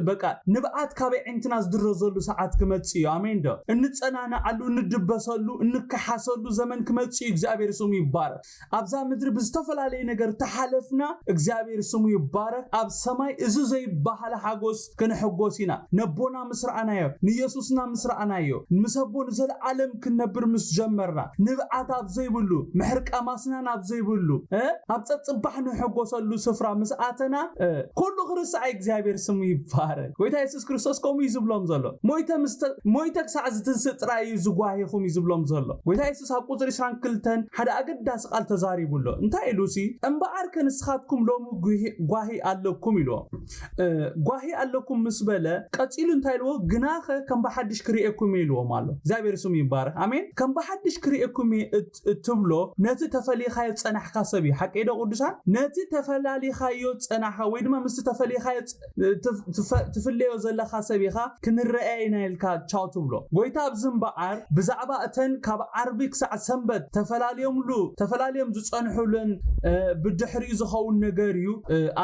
በቃ ንብኣት ካበይ ዕንትና ዝድረዘሉ ሰዓት ክመጽእ እዩ። ኣሜን ዶ? እንጸናናዓሉ፣ እንድበሰሉ፣ እንከሓሰሉ ዘመን ክመጽእ እዩ። እግዚኣብሔር ስሙ ይባረክ። ኣብዛ ምድሪ ብዝተፈላለየ ነገር ተሓለፍና፣ እግዚኣብሔር ስሙ ይባረክ። ኣብ ሰማይ እዚ ዘይበሃል ሓጎስ ክንሕጎስ ኢና። ነቦና ምስ ረኣናዮ፣ ንኢየሱስና ምስ ረኣናዮ፣ ምስ ኣቦ ንዘለዓለም ክንነብር ምስ ጀመርና፣ ንብዓት ኣብ ዘይብሉ፣ ምሕርቃ ማስናን ኣብ ዘይብሉ፣ ኣብ ጸጽባሕ ንሕጎሰሉ ስፍራ ምስ ኣተና፣ ኩሉ ክርስዓ እግዚኣብሔር ስሙ ይባረክ። ጎይታ የሱስ ክርስቶስ ከምኡ እዩ ዝብሎም ዘሎ። ሞይተ ክሳዕ ዝትንስእ ጥራይ እዩ ዝጓሂኹም እዩ ዝብሎም ዘሎ። ጎይታ የሱስ ኣብ ቁፅሪ ዕስራን ክልተን ሓደ ኣገዳሲ ቃል ተዛሪቡ ኣሎ። እንታይ ኢሉ ሲ? እምበኣር ከ ንስኻትኩም ሎሚ ጓሂ ኣለኩም ኢልዎም። ጓሂ ኣለኩም ምስ በለ ቀፂሉ እንታይ ኢልዎ? ግናኸ ከም ብሓድሽ ክርእየኩም እየ ኢልዎም ኣሎ። እግዚኣብሔር ስሙ ይባረክ። ኣሜን። ከም ብሓድሽ ክርእየኩም እየ እትብሎ ነቲ ተፈሊኻዮ ዝፀናሕካ ሰብ እዩ። ሓቀይ ዶ ቅዱሳን? ነቲ ተፈላሊኻዮ ዝፀናሕካ ወይ ድማ ምስቲ ተፈሊኻዮ ትፍለዮ ዘለኻ ሰብ ኢኻ፣ ክንረኣየ ኢና ኢልካ ቻው ትብሎ። ጎይታ ኣብዚ እምበኣር ብዛዕባ እተን ካብ ዓርቢ ክሳዕ ሰንበት ተፈላልዮምሉ ተፈላልዮም ዝፀንሑለን ብድሕሪኡ ዝኸውን ነገር እዩ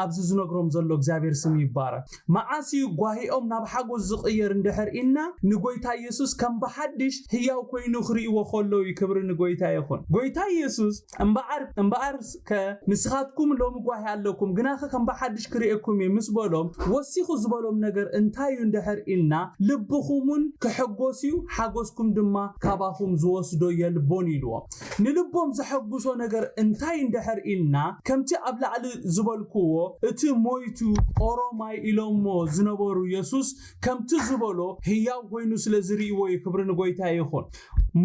ኣብዚ ዝነግሮም ዘሎ። እግዚኣብሔር ስሙ ይባረክ። ይባረክ። መዓስ እዩ ጓሂኦም ናብ ሓጎስ ዝቕየር እንድሕር ኢልና፣ ንጎይታ ኢየሱስ ከም ብሓድሽ ህያው ኮይኑ ክርእይዎ ከለዉ እዩ። ክብሪ ንጎይታ ይኹን። ጎይታ ኢየሱስ እምበኣር እምበኣር ከ ንስኻትኩም ሎሚ ጓሂ ኣለኩም፣ ግናኸ ከም ብሓድሽ ክርእየኩም እየ ምስ በሎም፣ ወሲኹ ዝበሎም ነገር እንታይ እዩ እንድሕር ኢልና፣ ልብኹም እውን ክሕጎስ እዩ፣ ሓጎስኩም ድማ ካባኹም ዝወስዶ የልቦን ኢልዎም። ንልቦም ዘሐጉሶ ነገር እንታይ እንድሕር ኢልና፣ ከምቲ ኣብ ላዕሊ ዝበልክዎ፣ እቲ ሞይቱ ኦሮማይ ኢሎሞ ዝነበሩ የሱስ ከምቲ ዝበሎ ህያው ኮይኑ ስለ ዝርእይዎ እዩ። ክብሪ ንጎይታ ይኹን።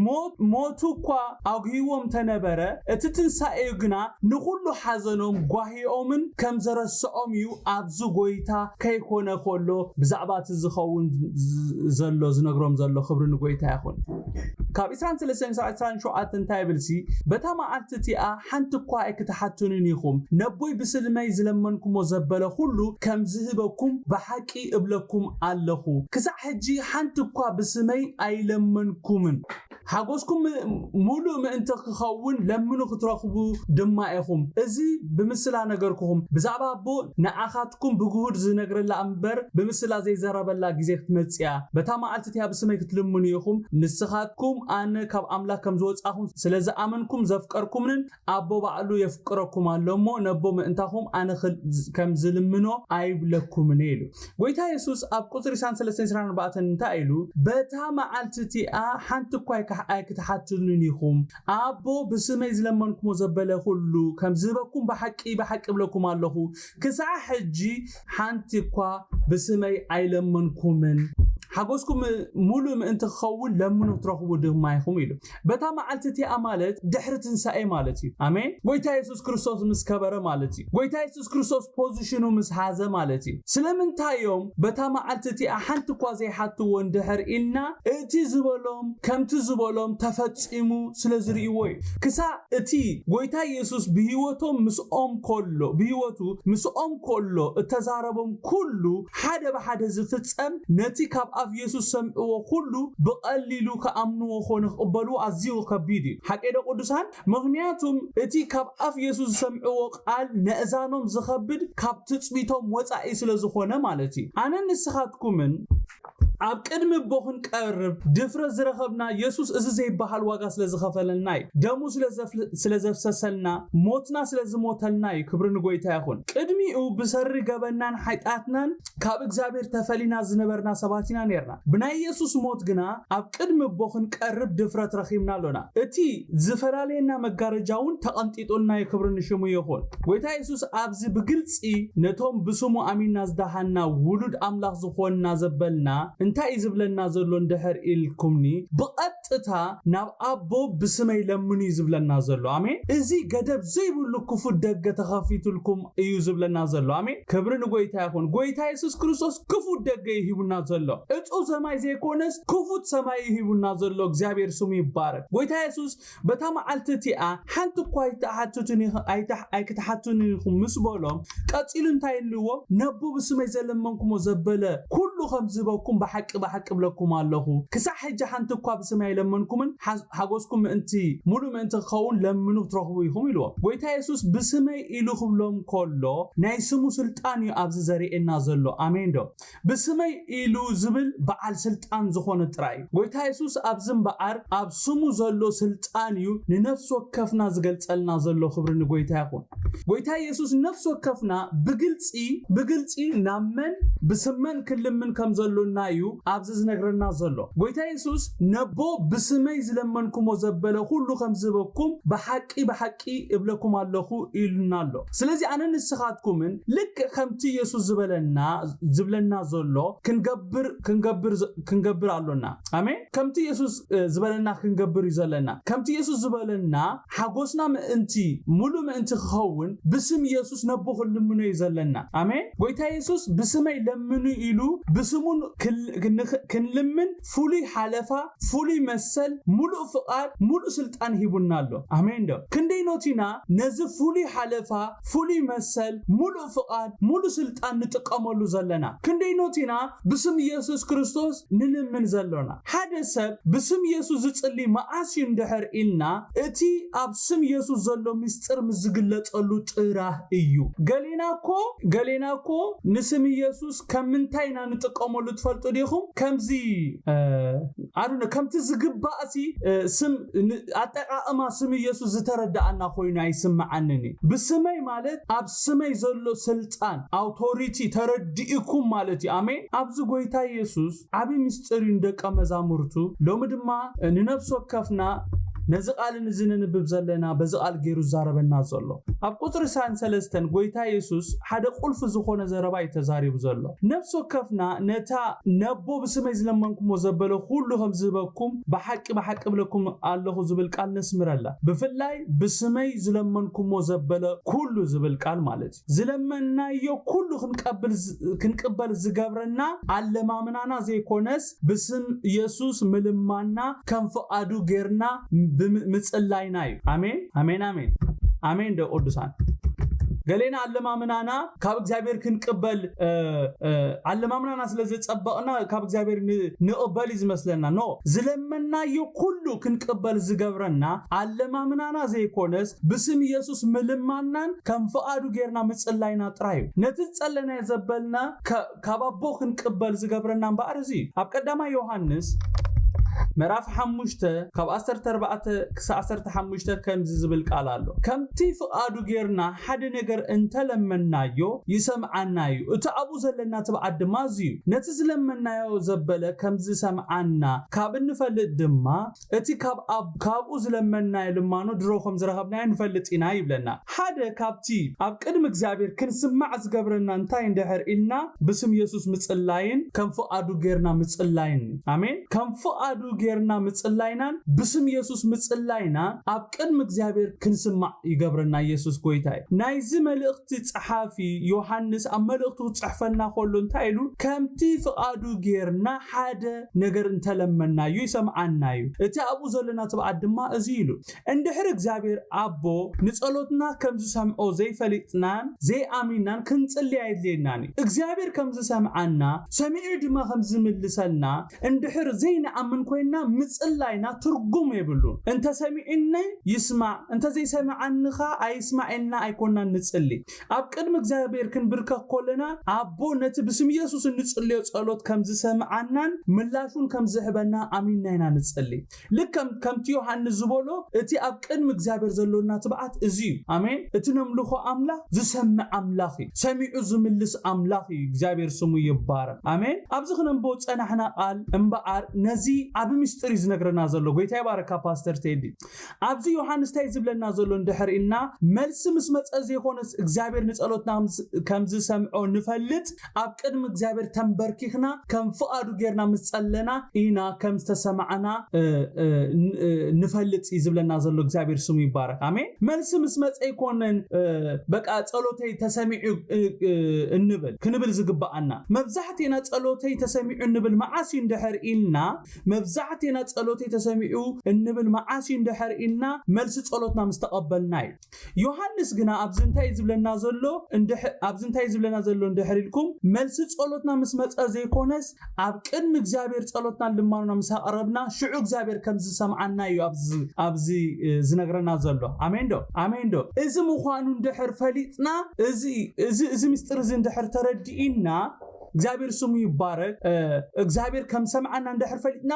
ሞት ሞቱ እኳ ኣጉሂዎም ተነበረ፣ እቲ ትንሳኤኡ ግና ንኹሉ ሓዘኖም ጓሂኦምን ከም ዘረስዖም እዩ። ኣብዚ ጎይታ ከይኮነ ከሎ ብዛዕባ እቲ ዝኸውን ዝ- ዘሎ ዝነግሮም ዘሎ። ክብሪ ንጎይታ ይኹን። ካብ ዕስራን ሰለስተን ክሳብ ዕስራን ሸውዓተን እንታይ ይብል ሲ? በታ መዓልቲ እቲኣ ሓንቲ እኳ ኣይክትሓቱንን ኢኹም፣ ነቦይ ብስልመይ ዝለመንኩሞ ዘበለ ኩሉ ከም ዝህበኩም ብሓቂ እብለኩም ኣለኹ። ክሳዕ ሕጂ ሓንቲ እኳ ብስመይ ኣይለመንኩምን። ሓጎስኩም ም- ሙሉእ ምእንቲ ክኸውን ለምኑ ክትረኽቡ ድማ ኢኹም። እዚ ብምስላ ነገርኩኹም። ብዛዕባ ኣቦ ንዓኻትኩም ብግሁድ ዝነግረላ እምበር ብምስላ ዘይዘረበላ ግዜ ክትመጽእ እያ። በታ መዓልቲ እቲኣ ብስመይ ክትልምኑ ኢኹም። ንስኻትኩም ኣነ ካብ ኣምላኽ ከም ዝወጻኹም ስለ ዝኣመንኩም ዘፍቀርኩምንን ኣቦ ባዕሉ የፍቅረኩም ኣሎ እሞ ነቦ ምእንታኹም ኣነ ክል- ከም ዝልምኖ ኣይብለኩምን ኢሉ። ጎይታ የሱስ ኣብ ቁጽሪ ዕስራን ሰለስተን ዕስራን ኣርባዕተን እንታይ ኢሉ? በታ መዓልቲ እቲኣ ሓንቲ እኳ ኣይክሕ- ኣይክትሓትሉን ኢኹም። ኣቦ ብስመይ ዝለመንኩሞ ዘበለ ኩሉ ከም ዝህበኩም ብሓቂ ብሓቂ እብለኩም ኣለኹ። ክሳዕ ሕጂ ሓንቲ እኳ ብስመይ ኣይለመንኩምን። ሓጎስኩም ሙሉእ ምእንቲ ክኸውን ለምኑ ክትረኽቡ ድማ ኢኹም ኢሉ። በታ መዓልቲ እቲኣ ማለት ድሕሪ ትንሳኤ ማለት እዩ። ኣሜን። ጎይታ የሱስ ክርስቶስ ምስ ከበረ ማለት እዩ። ጎይታ የሱስ ክርስቶስ ፖዚሽኑ ምስ ሃዘ ማለት እዩ። ስለምንታይ እዮም በታ መዓልቲ እቲኣ ሓንቲ እኳ ዘይሓትዎ እንድሕር ኢልና፣ እቲ ዝበሎም ከምቲ ዝበሎም ተፈጺሙ ስለ ዝርእይዎ እዩ። ክሳብ እቲ ጎይታ ኢየሱስ ብህይወቶም ምስኦም ከሎ ብህይወቱ ምስኦም ከሎ እተዛረቦም ኩሉ ሓደ ብሓደ ዝፍጸም፣ ነቲ ካብ ኣፍ ኢየሱስ ሰምዕዎ ኩሉ ብቐሊሉ ክኣምንዎ ኮነ ክቕበልዎ ኣዝዩ ከቢድ እዩ። ሓቀይ ዶ ቅዱሳን? ምኽንያቱም እቲ ካብ ኣፍ ኢየሱስ ዝሰምዕዎ ቃል ነእዛኖም ዝኸብድ ካብ ትጽቢቶም ወጻኢ ስለ ዝኾነ ማለት እዩ። ኣነን ንስኻትኩምን ኣብ ቅድሚ ኣቦ ክንቀርብ ድፍረት ዝረኸብና ኢየሱስ እዚ ዘይበሃል ዋጋ ስለ ዝኸፈለልና እዩ። ደሙ ስለ ዘፍል- ስለ ዘፍሰሰልና፣ ሞትና ስለ ዝሞተልና እዩ። ክብሪ ንጎይታ ይኹን። ቅድሚኡ ብሰሪ ገበናን ሓጢኣትናን ካብ እግዚኣብሔር ተፈሊና ዝነበርና ሰባት ኢና ነርና። ብናይ ኢየሱስ ሞት ግና ኣብ ቅድሚ ኣቦ ክንቀርብ ድፍረት ረኺብና ኣሎና። እቲ ዝፈላለየና መጋረጃ እውን ተቐንጢጡልና እዩ። ክብሪ ንሽሙ ይኹን። ጎይታ ኢየሱስ ኣብዚ ብግልጺ ነቶም ብስሙ ኣሚንና ዝደሃና ውሉድ ኣምላኽ ዝኾንና ዘበልና እንታይ እዩ ዝብለና ዘሎ እንድሕር ኢልኩምኒ፣ ብቐጥታ ናብ ኣቦ ብስመይ ለምኑ እዩ ዝብለና ዘሎ። ኣሜን። እዚ ገደብ ዘይብሉ ክፉት ደገ ተኸፊቱልኩም እዩ ዝብለና ዘሎ። ኣሜን። ክብሪ ንጎይታ ይኹን። ጎይታ የሱስ ክርስቶስ ክፉት ደገ እዩ ሂቡና ዘሎ። እጹብ ሰማይ ዘይኮነስ ክፉት ሰማይ እዩ ሂቡና ዘሎ። እግዚኣብሔር ስሙ ይባረክ። ጎይታ የሱስ በታ መዓልቲ እቲኣ ሓንቲ እኳ ኣይትሓትቱን ኢኹ- ኣይትሕ- ኣይክትሓቱን ኢኹም ምስ በሎም፣ ቀጺሉ እንታይ ኢልዎ? ነቦ ብስመይ ዘለመንኩሞ ዘበለ ኩሉ ከም ዝህበኩም ብሓቂ ብሓቂ እብለኩም ኣለኹ። ክሳዕ ሕጂ ሓንቲ እኳ ብስመይ ኣይለመንኩምን፣ ሓ- ሓጎስኩም ምእንቲ ሙሉእ ምእንቲ ክኸውን ለምኑ ክትረኽቡ ኢኹም ኢልዎም። ጎይታ የሱስ ብስመይ ኢሉ ክብሎም ከሎ ናይ ስሙ ስልጣን እዩ ኣብዚ ዘርእየና ዘሎ። ኣሜን ዶ? ብስመይ ኢሉ ዝብል በዓል ስልጣን ዝኾነ ጥራይ እዩ። ጎይታ የሱስ ኣብዚ እምበኣር ኣብ ስሙ ዘሎ ስልጣን እዩ ንነፍሲ ወከፍና ዝገልጸልና ዘሎ። ክብሪ ንጎይታ ይኹን። ጎይታ የሱስ ነፍሲ ወከፍና ብግልጺ ብግልጺ ናብ መን ብስመን ክልምን ከም ዘሎና እዩ ኣብዚ ዝነግረና ዘሎ። ጎይታ የሱስ ነቦ ብስመይ ዝለመንኩሞ ዘበለ ኩሉ ከም ዝህበኩም ብሓቂ ብሓቂ እብለኩም ኣለኹ ኢሉና ኣሎ። ስለዚ ኣነ ንስኻትኩምን ልክዕ ከምቲ የሱስ ዝበለና ዝብለና ዘሎ ክንገብር ክንገብር ክንገብር ኣሎና። ኣሜን። ከምቲ የሱስ እ፣ ዝበለና ክንገብር እዩ ዘለና። ከምቲ የሱስ ዝበለና ሓጎስና ምእንቲ ሙሉእ ምእንቲ ክኸውን ብስም የሱስ ነቦ ክንልምኖ እዩ ዘለና። ኣሜን። ጎይታ የሱስ ብስመይ ለምኑ ኢሉ ብስሙ ክል- ክንኽ- ክንልምን ፍሉይ ሓለፋ ፍሉይ መሰል፣ ሙሉእ ፍቓድ፣ ሙሉእ ስልጣን ሂቡና ኣሎ። ኣሜን ዶ? ክንደይ ኖቲና ነዚ ፍሉይ ሓለፋ፣ ፍሉይ መሰል፣ ሙሉእ ፍቓድ፣ ሙሉእ ስልጣን ንጥቀመሉ ዘለና? ክንደይ ኖቲና ብስም ኢየሱስ ክርስቶስ ንልምን ዘሎና? ሓደ ሰብ ብስም ኢየሱስ ዝጽሊ መዓስ እዩ እንድሕር ኢልና፣ እቲ ኣብ ስም ኢየሱስ ዘሎ ምስጢር ምስ ዝግለጸሉ ጥራሕ እዩ። ገሌና እኮ ገሌና እኮ ንስም ኢየሱስ ከም ምንታይ ኢና ንጥቀመሉ ትፈልጡ ዲኹም? ከምዚ ኣዱነ ከምቲ ዝግባእ ሲ ስም ኣጠቃቅማ ስም ኢየሱስ ዝተረዳኣና ኮይኑ ኣይስምዓንን እዩ። ብስመይ ማለት ኣብ ስመይ ዘሎ ስልጣን ኣውቶሪቲ ተረዲእኩም ማለት እዩ። ኣሜን። ኣብዚ ጎይታ ኢየሱስ ዓቢ ምስጢር እዩ ንደቀ መዛሙርቱ። ሎሚ ድማ ንነፍሲ ወከፍና ነዚ ቃል እዚ ነንብብ ዘለና በዚ ቃል ገይሩ ዝዛረበና ዘሎ። ኣብ ቁጽሪ ሰለስተን ጎይታ ኢየሱስ ሓደ ቁልፊ ዝኾነ ዘረባ እዩ ተዛሪቡ ዘሎ። ነፍሲ ወከፍና ነታ ነቦ ብስመይ ዝለመንኩሞ ዘበለ ኩሉ ከም ዝህበኩም ብሓቂ ብሓቂ ብለኩም ኣለኹ ዝብል ቃል ነስምረላ። ብፍላይ ብስመይ ዝለመንኩሞ ዘበለ ኩሉ ዝብል ቃል ማለት እዩ። ዝለመናዮ ኩሉ ክንቅበል ዝገብረና ኣለማምናና ዘይኮነስ ብስም ኢየሱስ ምልማና ከም ፍቓዱ ጌርና ምጽላይና እዩ። ኣሜን ኣሜን ኣሜን። ኣሜን ዶ ቅዱሳን? ገሌና ኣለማምናና ካብ እግዚኣብሔር ክንቅበል ኣለማምናና ስለ ዘጸበቕና ካብ እግዚኣብሔር ንቕበል እዩ ዝመስለና። ኖ፣ ዝለመናዮ ኩሉ ክንቅበል ዝገብረና ኣለማምናና ዘይኮነስ ብስም ኢየሱስ ምልማናን ከም ፍቓዱ ጌርና ምጽላይና ጥራይ እዩ። ነቲ ዝጸለናዮ ዘበልና ካብ ኣቦ ክንቅበል ዝገብረና እምበኣር እዚ እዩ። ኣብ ቀዳማይ ዮሃንስ ምዕራፍ ሓሙሽተ ካብ ዓሰርተ ኣርባዕተ ክሳብ ዓሰርተ ሓሙሽተ ከምዚ ዝብል ቃል ኣሎ። ከምቲ ፍቓዱ ጌርና ሓደ ነገር እንተለመናዮ ይሰምዓና እዩ። እቲ ኣብኡ ዘለና ትብዓት ድማ እዚ እዩ። ነቲ ዝለመናዮ ዘበለ ከም ዝሰምዓና ካብ እንፈልጥ ድማ እቲ ካብ ኣብ ካብኡ ዝለመናዮ ልማኖ ድሮ ከም ዝረኸብናዮ ንፈልጥ ኢና ይብለና። ሓደ ካብቲ ኣብ ቅድሚ እግዚኣብሔር ክንስማዕ ዝገብረና እንታይ እንድሕር ኢልና ብስም ኢየሱስ ምጽላይን ከም ፍቓዱ ጌርና ምጽላይን። ኣሜን። ከም ፍቓዱ ጌርና ምጽላይናን ብስም ኢየሱስ ምጽላይና ኣብ ቅድሚ እግዚኣብሔር ክንስማዕ ይገብረና። ኢየሱስ ጎይታ እዩ። ናይዚ መልእኽቲ ጸሓፊ ዮሃንስ ኣብ መልእኽቱ ክጽሕፈልና ከሎ እንታይ ኢሉ? ከምቲ ፍቓዱ ጌርና ሓደ ነገር እንተለመናዮ ይሰምዓና እዩ። እቲ ኣብኡ ዘለና ትብዓት ድማ እዚ ኢሉ። እንድሕር እግዚኣብሔር ኣቦ ንጸሎትና ከም ዝሰምዖ ዘይፈሊጥናን ዘይኣሚናን ክንጽሊ ኣየድልየናን እዩ። እግዚኣብሔር ከም ዝሰምዓና ሰሚዑ ድማ ከም ዝምልሰልና እንድሕር ዘይንኣምን ኮይንና ምጽላይና ትርጉም የብሉን። እንተ ሰሚዑኒ ይስማዕ፣ እንተ ዘይሰምዓኒ ኸኣ ኣይስማዕ ኢልና ኣይኮናን ንጽሊ። ኣብ ቅድሚ እግዚኣብሔር ክንብርከኽ ከለና ኣቦ ነቲ ብስም ኢየሱስ እንጽልዮ ጸሎት ከም ዝሰምዓናን ምላሹን ከም ዝህበና ኣሚንና ኢና ንጽሊ። ልክም ከምቲ ዮሃንስ ዝበሎ እቲ ኣብ ቅድሚ እግዚኣብሔር ዘሎና ትብዓት እዚ እዩ። ኣሜን። እቲ ነምልኾ ኣምላኽ ዝሰምዕ ኣምላኽ እዩ። ሰሚዑ ዝምልስ ኣምላኽ እዩ። እግዚኣብሔር ስሙ ይባረክ። ኣሜን። ኣብዚ ክነንብቦ ዝጸናሕና ቃል እምበኣር ነዚ ዓቢ ምስጢር እዩ ዝነግረና ዘሎ። ጎይታ ይባረካ ፓስተር ቴዲ። ኣብዚ ዮሃንስ እንታይ ዝብለና ዘሎ እንድሕር ኢልና መልሲ ምስ መጸ ዘይኮነስ እግዚኣብሔር ንጸሎትና ከም ዝሰምዖ ንፈልጥ ኣብ ቅድሚ እግዚኣብሔር ተንበርኪኽና ከም ፍቓዱ ጌርና ምስ ጸለና ኢና ከም ዝተሰማዕና ንፈልጥ እዩ ዝብለና ዘሎ። እግዚኣብሔር ስሙ ይባረክ። ኣሜን። መልሲ ምስ መጸ ኣይኮነን በቃ ጸሎተይ ተሰሚዑ እንብል ክንብል ዝግባኣና። መብዛሕቴና ጸሎተይ ተሰሚዑ እንብል መዓስ እዩ እንድሕር ኢልና መብዛሕቴና ጸሎተይ ተሰሚዑ እንብል መዓስ እዩ እንድሕር ኢልና መልሲ ጸሎትና ምስ ተቐበልና እዩ። ዮሃንስ ግና ኣብዚ እንታይ ዝብለና ዘሎ ኣብዚ እንታይ ዝብለና ዘሎ እንድሕር ኢልኩም መልሲ ጸሎትና ምስ መጸ ዘይኮነስ ኣብ ቅድሚ እግዚኣብሔር ጸሎትና ልማኖና ምስ ኣቕረብና ሽዑ እግዚኣብሔር ከም ዝሰምዓና እዩ ኣብዚ ዝነግረና ዘሎ። ኣሜን ዶ ኣሜን ዶ? እዚ ምዃኑ እንድሕር ፈሊጥና እዚ እዚ ምስጢር እዚ እንድሕር ተረዲእና እግዚኣብሔር ስሙ ይባረክ እግዚኣብሔር ከም ሰምዓና እንድሕር ፈሊጥና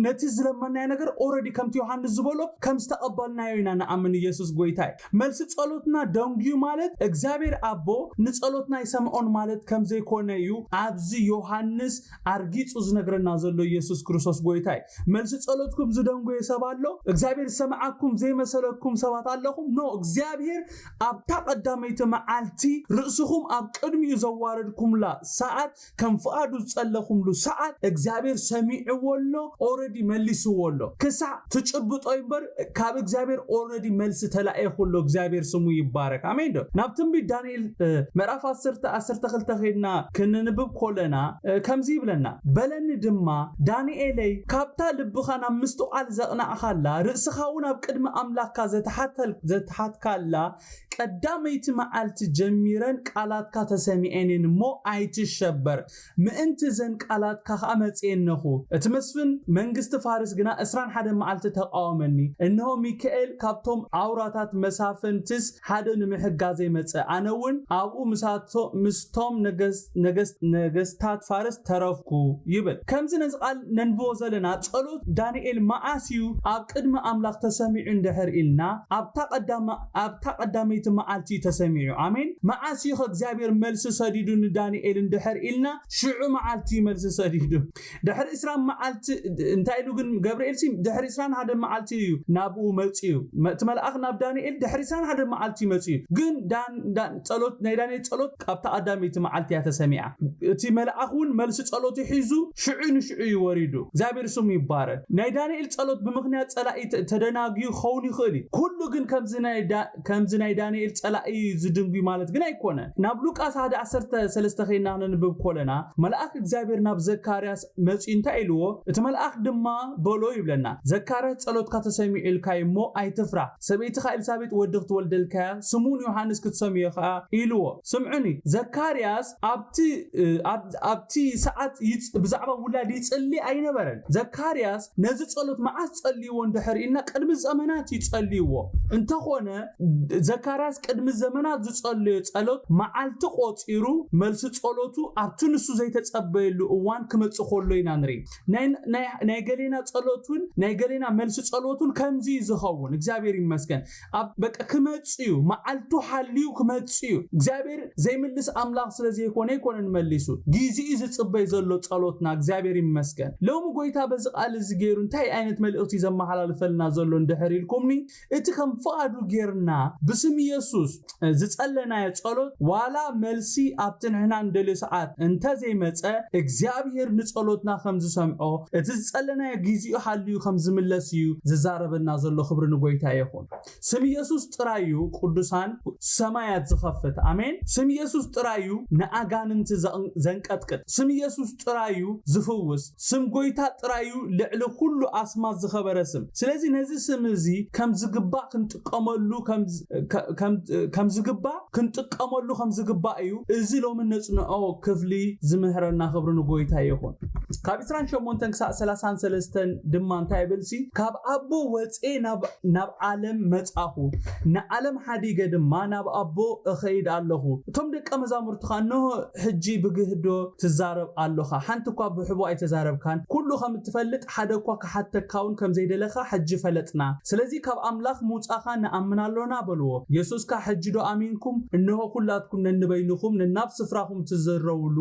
ነቲ ዝለመናዮ ነገር ኦረዲ ከምቲ ዮሃንስ ዝበሎ ከም ዝተቐበልናዮ ኢና ንኣምን። ኢየሱስ ጎይታ እዩ። መልሲ ጸሎትና ደንጉዩ ማለት እግዚኣብሔር ኣቦ ንጸሎትና ይሰምዖን ማለት ከም ዘይኮነ እዩ ኣብዚ ዮሃንስ ኣርጊጹ ዝነግረና ዘሎ። ኢየሱስ ክርስቶስ ጎይታ እዩ። መልሲ ጸሎትኩም ዝደንጎየ ሰብ ኣሎ እግዚኣብሔር ዝሰምዓኩም ዘይመሰለኩም ሰባት ኣለኹም። ኖ እግዚኣብሔር ኣብታ ቀዳመይቲ መዓልቲ ርእስኹም ኣብ ቅድሚኡ ዘዋረድኩምላ ሰዓት ከም ፍቓዱ ዝጸለኹምሉ ሰዓት እግዚኣብሔር ሰሚዕዎ ኣሎ። ኦረዲ መልስዎ ኣሎ። ክሳዕ ትጭብጦ እምበር ካብ እግዚኣብሔር ኦረዲ መልሲ ተላኢኹ ኣሎ። እግዚኣብሔር ስሙ ይባረክ። ኣሜን ዶ? ናብ ትንቢት ዳንኤል ምዕራፍ ዓሰርተ ዓሰርተ ክልተ ኸይድና ክንንብብ ኮለና ከምዚ ይብለና፣ በለኒ ድማ፣ ዳንኤለይ፣ ካብታ ልብኻ ናብ ምስትውዓል ዘቕናዕኻላ፣ ርእስኻ እውን ኣብ ቅድሚ ኣምላኽካ ዘተሓተል- ዘተሓትካላ ቀዳመይቲ መዓልቲ ጀሚረን ቃላትካ ተሰሚዐንን እሞ ኣይትሸበር፣ ምእንቲ ዘን ቃላትካ ኸኣ መጽኤ እነኹ። እቲ መስፍን መንግስቲ ፋርስ ግና ዕስራን ሓደን መዓልቲ ተቓወመኒ። እንሆ፣ ሚካኤል ካብቶም ኣውራታት መሳፍንትስ ሓደ ንምሕጋዘይ መጸ። ኣነ እውን ኣብኡ ምስቶም ነገስታት ፋርስ ተረፍኩ ይብል። ከምዚ ነዚ ቃል ነንብቦ ዘለና፣ ጸሎት ዳንኤል መዓስ እዩ ኣብ ቅድሚ ኣምላኽ ተሰሚዑ እንድሕር ኢልና፣ ኣብታ ቀዳመይቲ መዓልቲ እዩ ተሰሚዑ። ኣሜን። መዓስ እዩ ከእግዚኣብሔር መልሲ ሰዲዱ ንዳንኤል እንድሕር ኢልና፣ ሽዑ መዓልቲ እዩ መልሲ ሰዲዱ። ድሕሪ ዕስራ መዓልቲ እንታይ ኢሉ ግን ገብርኤል ሲ ድሕሪ ዕስራን ሓደን መዓልቲ እዩ ናብኡ መጽኡ። እቲ መልኣኽ ናብ ዳንኤል ድሕሪ ዕስራን ሓደን መዓልቲ መጽኡ። ግን ጸሎት ናይ ዳንኤል ጸሎት ካብታ ቀዳመይቲ መዓልቲ እያ ተሰሚዓ። እቲ መልኣኽ እውን መልሲ ጸሎቱ ሒዙ ሽዑ ንሽዑ እዩ ወሪዱ። እግዚኣብሔር ስሙ ይባረክ። ናይ ዳንኤል ጸሎት ብምኽንያት ጸላኢ ተደናግዩ ክኸውን ይኽእል እዩ። ኩሉ ግን ከምዚ ናይ ዳንኤል ጸላኢ ዝድንጉ ማለት ግን ኣይኮነ። ናብ ሉቃስ ሓደ ዓሰርተ ሰለስተ ኸይና ነንብብ ኮለና፣ መልኣኽ እግዚኣብሔር ናብ ዘካርያስ መጺኡ እንታይ ኢልዎ? እቲ መልኣኽ ድማ በሎ ይብለና፣ ዘካርያስ ጸሎትካ ተሰሚዑ ኢልካ እሞ ኣይትፍራ። ሰበይትኻ ኤልሳቤጥ ወዲ ክትወልደልካያ፣ ስሙን ዮሃንስ ክትሰምዮ ኸኣ ኢልዎ። ስምዑኒ፣ ዘካርያስ ኣብቲ ኣብቲ ሰዓት ብዛዕባ ውላድ ይጽሊ ኣይነበረን። ዘካርያስ ነዚ ጸሎት መዓስ ጸልይዎ እንድሕር ኢልና ቅድሚ ዘመናት ይጸልይዎ። እንተኾነ ዘካርያስ ቅድሚ ዘመናት ዝጸለዮ ጸሎት መዓልቲ ቆጺሩ መልሲ ጸሎቱ ኣብቲ ንሱ ዘይተጸበየሉ እዋን ክመጽእ ከሎ ኢና ንርኢ። ናይ ገሌና ጸሎት እውን ናይ ገሌና መልሲ ጸሎት እውን ከምዚ እዩ ዝኸውን። እግዚኣብሔር ይመስገን። ኣብ በቃ ክመጽእ እዩ፣ መዓልቱ ሓልዩ ክመጽእ እዩ። እግዚኣብሔር ዘይምልስ ኣምላኽ ስለ ዘይኮነ ኣይኮነን መሊሱ። ግዜኡ ዝጽበይ ዘሎ ጸሎትና። እግዚኣብሔር ይመስገን። ሎሚ ጎይታ በዚ ቃል እዚ ገይሩ እንታይ ዓይነት መልእኽቲ እዩ ዘመሓላልፈልና ዘሎ እንድሕር ኢልኩምኒ፣ እቲ ከም ፍቓዱ ጌርና ብስም ኢየሱስ ዝጸለናዮ ጸሎት ዋላ መልሲ ኣብቲ ንሕና እንደልዮ ሰዓት እንተዘይመጸ እግዚኣብሔር ንጸሎትና ከም ዝሰምዖ እቲ ዝጸለናዮ ግዜኡ ሓልዩ ከም ዝምለስ እዩ ዝዛረበና ዘሎ። ክብሪ ንጎይታ ይኹን። ስም ኢየሱስ ጥራይ እዩ ቅዱሳን ሰማያት ዝኸፍት። ኣሜን። ስም ኢየሱስ ጥራይ እዩ ንኣጋንንቲ ዘንቀጥቅጥ። ስም ኢየሱስ ጥራይ እዩ ዝፍውስ። ስም ጎይታ ጥራይ እዩ ልዕሊ ኩሉ ኣስማት ዝኸበረ ስም። ስለዚ ነዚ ስም እዚ ከም ዝግባእ ክንጥቀመሉ ከም ዝግባእ ክንጥቀመሉ ከም ዝግባእ እዩ እዚ ሎሚ ነጽንዖ ክፍሊ ዝምህረና። ክብሪ ንጎይታ ይኹን። ካብ ዕስራን ሸሞንተን ክሳዕ ሰላሳን ሰለስተን ድማ እንታይ ይብል ሲ? ካብ ኣቦ ወጽኤ ናብ ዓለም መጻኹ፣ ንዓለም ሓዲገ ድማ ናብ ኣቦ እኸይድ ኣለኹ። እቶም ደቀ መዛሙርትኻ እንሆ ሕጂ ብግህዶ ትዛረብ ኣሎኻ፣ ሓንቲ እኳ ብሕቦ ኣይተዛረብካን፣ ኩሉ ከም እትፈልጥ ሓደ እኳ ክሓተካ እውን ከም ዘይደለኻ ሕጂ ፈለጥና። ስለዚ ካብ ኣምላኽ ምውጻኻ ንኣምን ኣሎና በልዎ። የሱስ ከኣ ሕጂ ዶ ኣሚንኩም? እንሆ ኩላትኩም ነንበይንኹም ነናብ ስፍራኹም ትዝረውሉ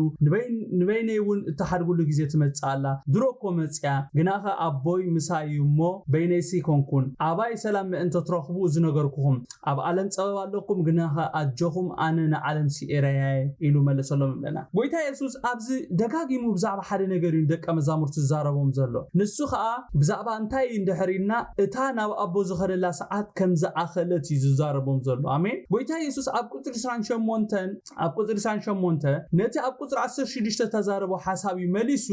ንበይነይ እውን እትሓድጉሉ ግዜ ትመጽእ ኣላ። ድሮ እኮ መጽያ፣ ግናኸ ኣቦይ ምሳይ እዩ እሞ በይነይሲ ኣይኮንኩን። ኣባይ ሰላም ምእንቲ ትረኽቡ እዚ ነገርኩኹም። ኣብ ዓለም ጸበባ ኣለኩም፣ ግናኸ ኣጆኹም ኣነ ንዓለም ስዒረያ እየ ኢሉ መለሰሎም ይብለና። ጎይታ የሱስ ኣብዚ ደጋጊሙ ብዛዕባ ሓደ ነገር እዩ ንደቀ መዛሙርቱ ዝዛረቦም ዘሎ። ንሱ ኸኣ ብዛዕባ እንታይ እዩ እንድሕር ኢልና እታ ናብ ኣቦ ዝኸደላ ሰዓት ከም ዝኣኸለት እዩ ዝዛረቦም ዘሎ። ኣሜን። ጎይታ የሱስ ኣብ ቁጽሪ ዕስራን ሸሞንተን ኣብ ቁጽሪ ዕስራን ሸሞንተ ነቲ ኣብ ቁጽሪ ዓሰርተ ሽዱሽተ ዝተዛረቦ ሓሳብ እዩ መሊሱ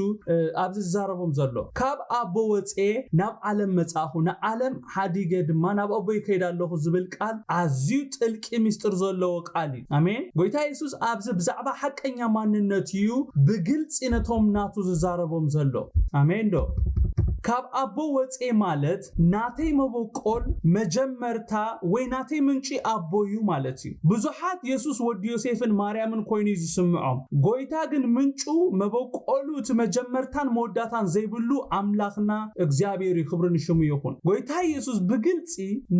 ኣብዚ ዝዛረቦም ዘሎ። ካብ ኣቦ ወጽኤ ናብ ዓለም መጻእኹ፣ ንዓለም ሓዲገ ድማ ናብ ኣቦይ ከይድ ኣለኹ ዝብል ቃል ኣዝዩ ጥልቂ ምስጢር ዘለዎ ቃል እዩ። ኣሜን። ጎይታ የሱስ ኣብዚ ብዛዕባ ሓቀኛ ማንነት እዩ ብግልጺ ነቶም ናቱ ዝዛረቦም ዘሎ። ኣሜን ዶ? ካብ ኣቦ ወጽኤ ማለት ናተይ መበቆል መጀመርታ ወይ ናተይ ምንጪ ኣቦ እዩ ማለት እዩ። ብዙሓት የሱስ ወዲ ዮሴፍን ማርያምን ኮይኑ እዩ ዝስምዖም። ጎይታ ግን ምንጩ መበቆሉ እቲ መጀመርታን መወዳታን ዘይብሉ ኣምላኽና እግዚኣብሔር እዩ። ክብሪ ንሽሙ ይኹን። ጎይታ የሱስ ብግልጺ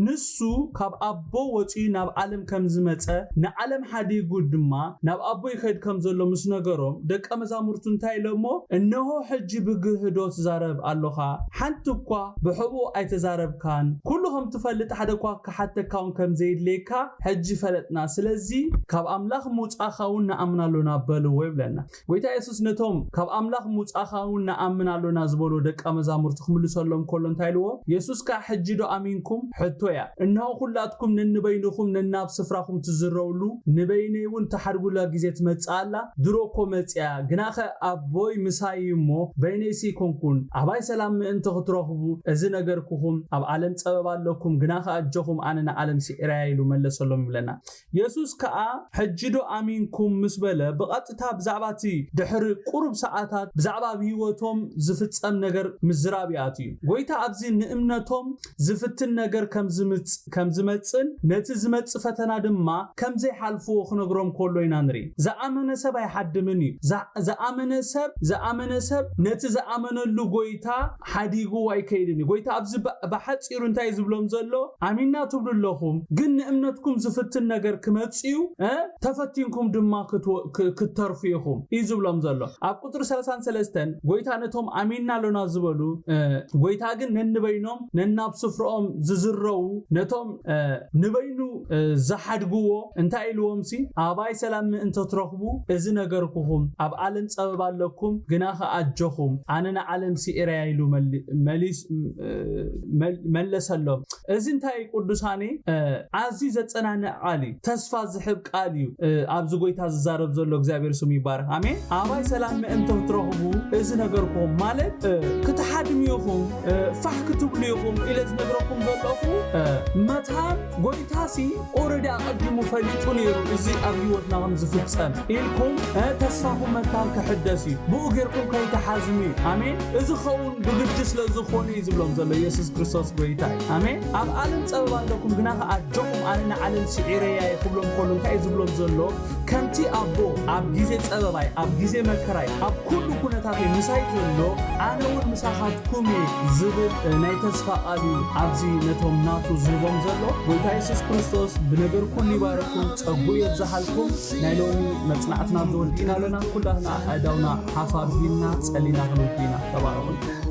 ንሱ ካብ ኣቦ ወጺኡ ናብ ዓለም ከም ዝመጸ ንዓለም ሓዲጉ ድማ ናብ ኣቦ ይኸድ ከም ዘሎ ምስ ነገሮም ደቀ መዛሙርቱ እንታይ ኢሎሞ? እነሆ ሕጂ ብግህዶ ትዛረብ ኣሎኻ ሓንቲ እኳ ብሕቡእ ኣይተዛረብካን። ኩሉ ከም ትፈልጥ ሓደ እኳ ክሓተካ እውን ከም ዘይድልየካ ሕጂ ፈለጥና። ስለዚ ካብ ኣምላኽ ምውጻእኻ እውን ንኣምን ኣሎና በልዎ ይብለና። ጎይታ የሱስ ነቶም ካብ ኣምላኽ ምውጻእኻ እውን ንኣምን ኣሎና ዝበሉ ደቀ መዛሙርቲ ክምልሰሎም ከሎ እንታይ ኢልዎ? የሱስ ከኣ ሕጂ ዶ ኣሚንኩም? ሕቶ እያ። እንሆ ኩላትኩም ነንበይንኹም ነናብ ስፍራኹም ትዝረውሉ ንበይነይ እውን ትሓድጉላ ግዜ ትመጽእ ኣላ። ድሮ እኮ መጽያ። ግናኸ ኣቦይ ምሳይ እዩ እሞ በይነይሲ ኣይኮንኩን። ኣባይ ሰላም ምእንቲ ክትረኽቡ እዚ ነገርኩኹም። ኣብ ዓለም ጸበባ ኣለኩም፣ ግናኸ ኣጆኹም ኣነ ንዓለም ስዒረያ ኢሉ መለሰሎም ይብለና። የሱስ ከኣ ሕጂ ዶ ኣሚንኩም ምስ በለ ብቐጥታ ብዛዕባ እቲ ድሕሪ ቁሩብ ሰዓታት ብዛዕባ ኣብ ህይወቶም ዝፍጸም ነገር ምዝራብ ይኣትዩ። ጎይታ ኣብዚ ንእምነቶም ዝፍትን ነገር ከም ዝምጽ- ከም ዝመጽን ነቲ ዝመጽእ ፈተና ድማ ከም ዘይሓልፍዎ ክነግሮም ከሎ ኢና ንርኢ። ዝኣመነ ሰብ ኣይሓድምን እዩ። ዝኣ- ዝኣመነ ሰብ ዝኣመነ ሰብ ነቲ ዝኣመነሉ ጎይታ ሓዲጉ ኣይከይድን እዩ። ጎይታ ኣብዚ ብ- ብሓጺሩ እንታይ እዩ ዝብሎም ዘሎ? ኣሚንና ትብሉ ኣለኹም፣ ግን ንእምነትኩም ዝፍትን ነገር ክመጽእ እዩ፣ እ? ተፈቲንኩም ድማ ክትወ- ክ- ክትተርፉ ኢኹም እዩ ዝብሎም ዘሎ። ኣብ ቁጽሪ ሰላሳን ሰለስተን ጎይታ ነቶም ኣሚንና ኣሎና ዝበሉ እ፣ ጎይታ ግን ነንበይኖም ነናብ ስፍርኦም ዝዝረዉ ነቶም እ፣ ንበይኑ እ፣ ዝሓድግዎ እንታይ ኢልዎም ሲ ኣባይ ሰላም ምእንቲ ትረኽቡ እዚ ነገርኩኹም ኣብ ዓለም ጸበባ ኣለኩም ግና ኸኣ ኣጆኹም ኣነ ንዓለም ስዒረያ ኢሉ መሊ- መሊስ እ፣ መል- መለሰሎም። እዚ እንታይ እዩ ቅዱሳኔ እ፣ ኣዝዩ ዘጸናንዕ ቃል እዩ፣ ተስፋ ዝሕብ ቃል እዩ። እ፣ ኣብዚ ጎይታ ዝዛረብ ዘሎ እግዚኣብሔር ስሙ ይባረክ። ኣሜን። ኣባይ ሰላም ምእንቲ ክትረኽቡ እዚ ነገርኩም ማለት እ፣ ክትሓድሙ ኢኹም እ፣ ፋሕ ክትብሉ ኢኹም ኢለ ዝነግረኩም ዘለኹ እ፣ መታን ጎይታሲ ኦረዲ ኣቐዲሙ ፈሊጡ ነይሩ እዚ ኣብ ህይወትና ከም ዝፍጸም ኢልኩም እ፣ ተስፋኹም መታን ክሕደስ እዩ። ብኡ ጌርኩም ከይትሓዝሙ እዩ። ኣሜን። እዚ ኸውን ብግዲ ስለ ዝኾነ እዩ ዝብሎም ዘሎ የሱስ ክርስቶስ ጎይታ እዩ። ኣሜን። ኣብ ዓለም ጸበባ ኣለኩም ግና ከኣ ኣጆኹም ኣነ ንዓለም ስዒረያ እየ ክብሎም ከሎ እንታይ እዩ ዝብሎም ዘሎ? ከምቲ ኣቦ ኣብ ግዜ ጸበባይ ኣብ ግዜ መከራይ ኣብ ኩሉ ኩነታተይ ምሳይ ዘሎ ኣነ እውን ምሳኻትኩም እየ ዝብል እ፣ ናይ ተስፋ ቃል እዩ ኣብዚ ነቶም ናቱ ዝህቦም ዘሎ። ጎይታ የሱስ ክርስቶስ ብነገር ኩሉ ይባረኩም፣ ጸጉኡ የብዝሓልኩም። ናይ ሎሚ መጽናዕትና ኣብዚ ወዲእና ኣለና። ኩላትና ኣእዳውና ሓፍ ኣቢልና ጸሊና ክንውዲ ኢና። ተባረኹ።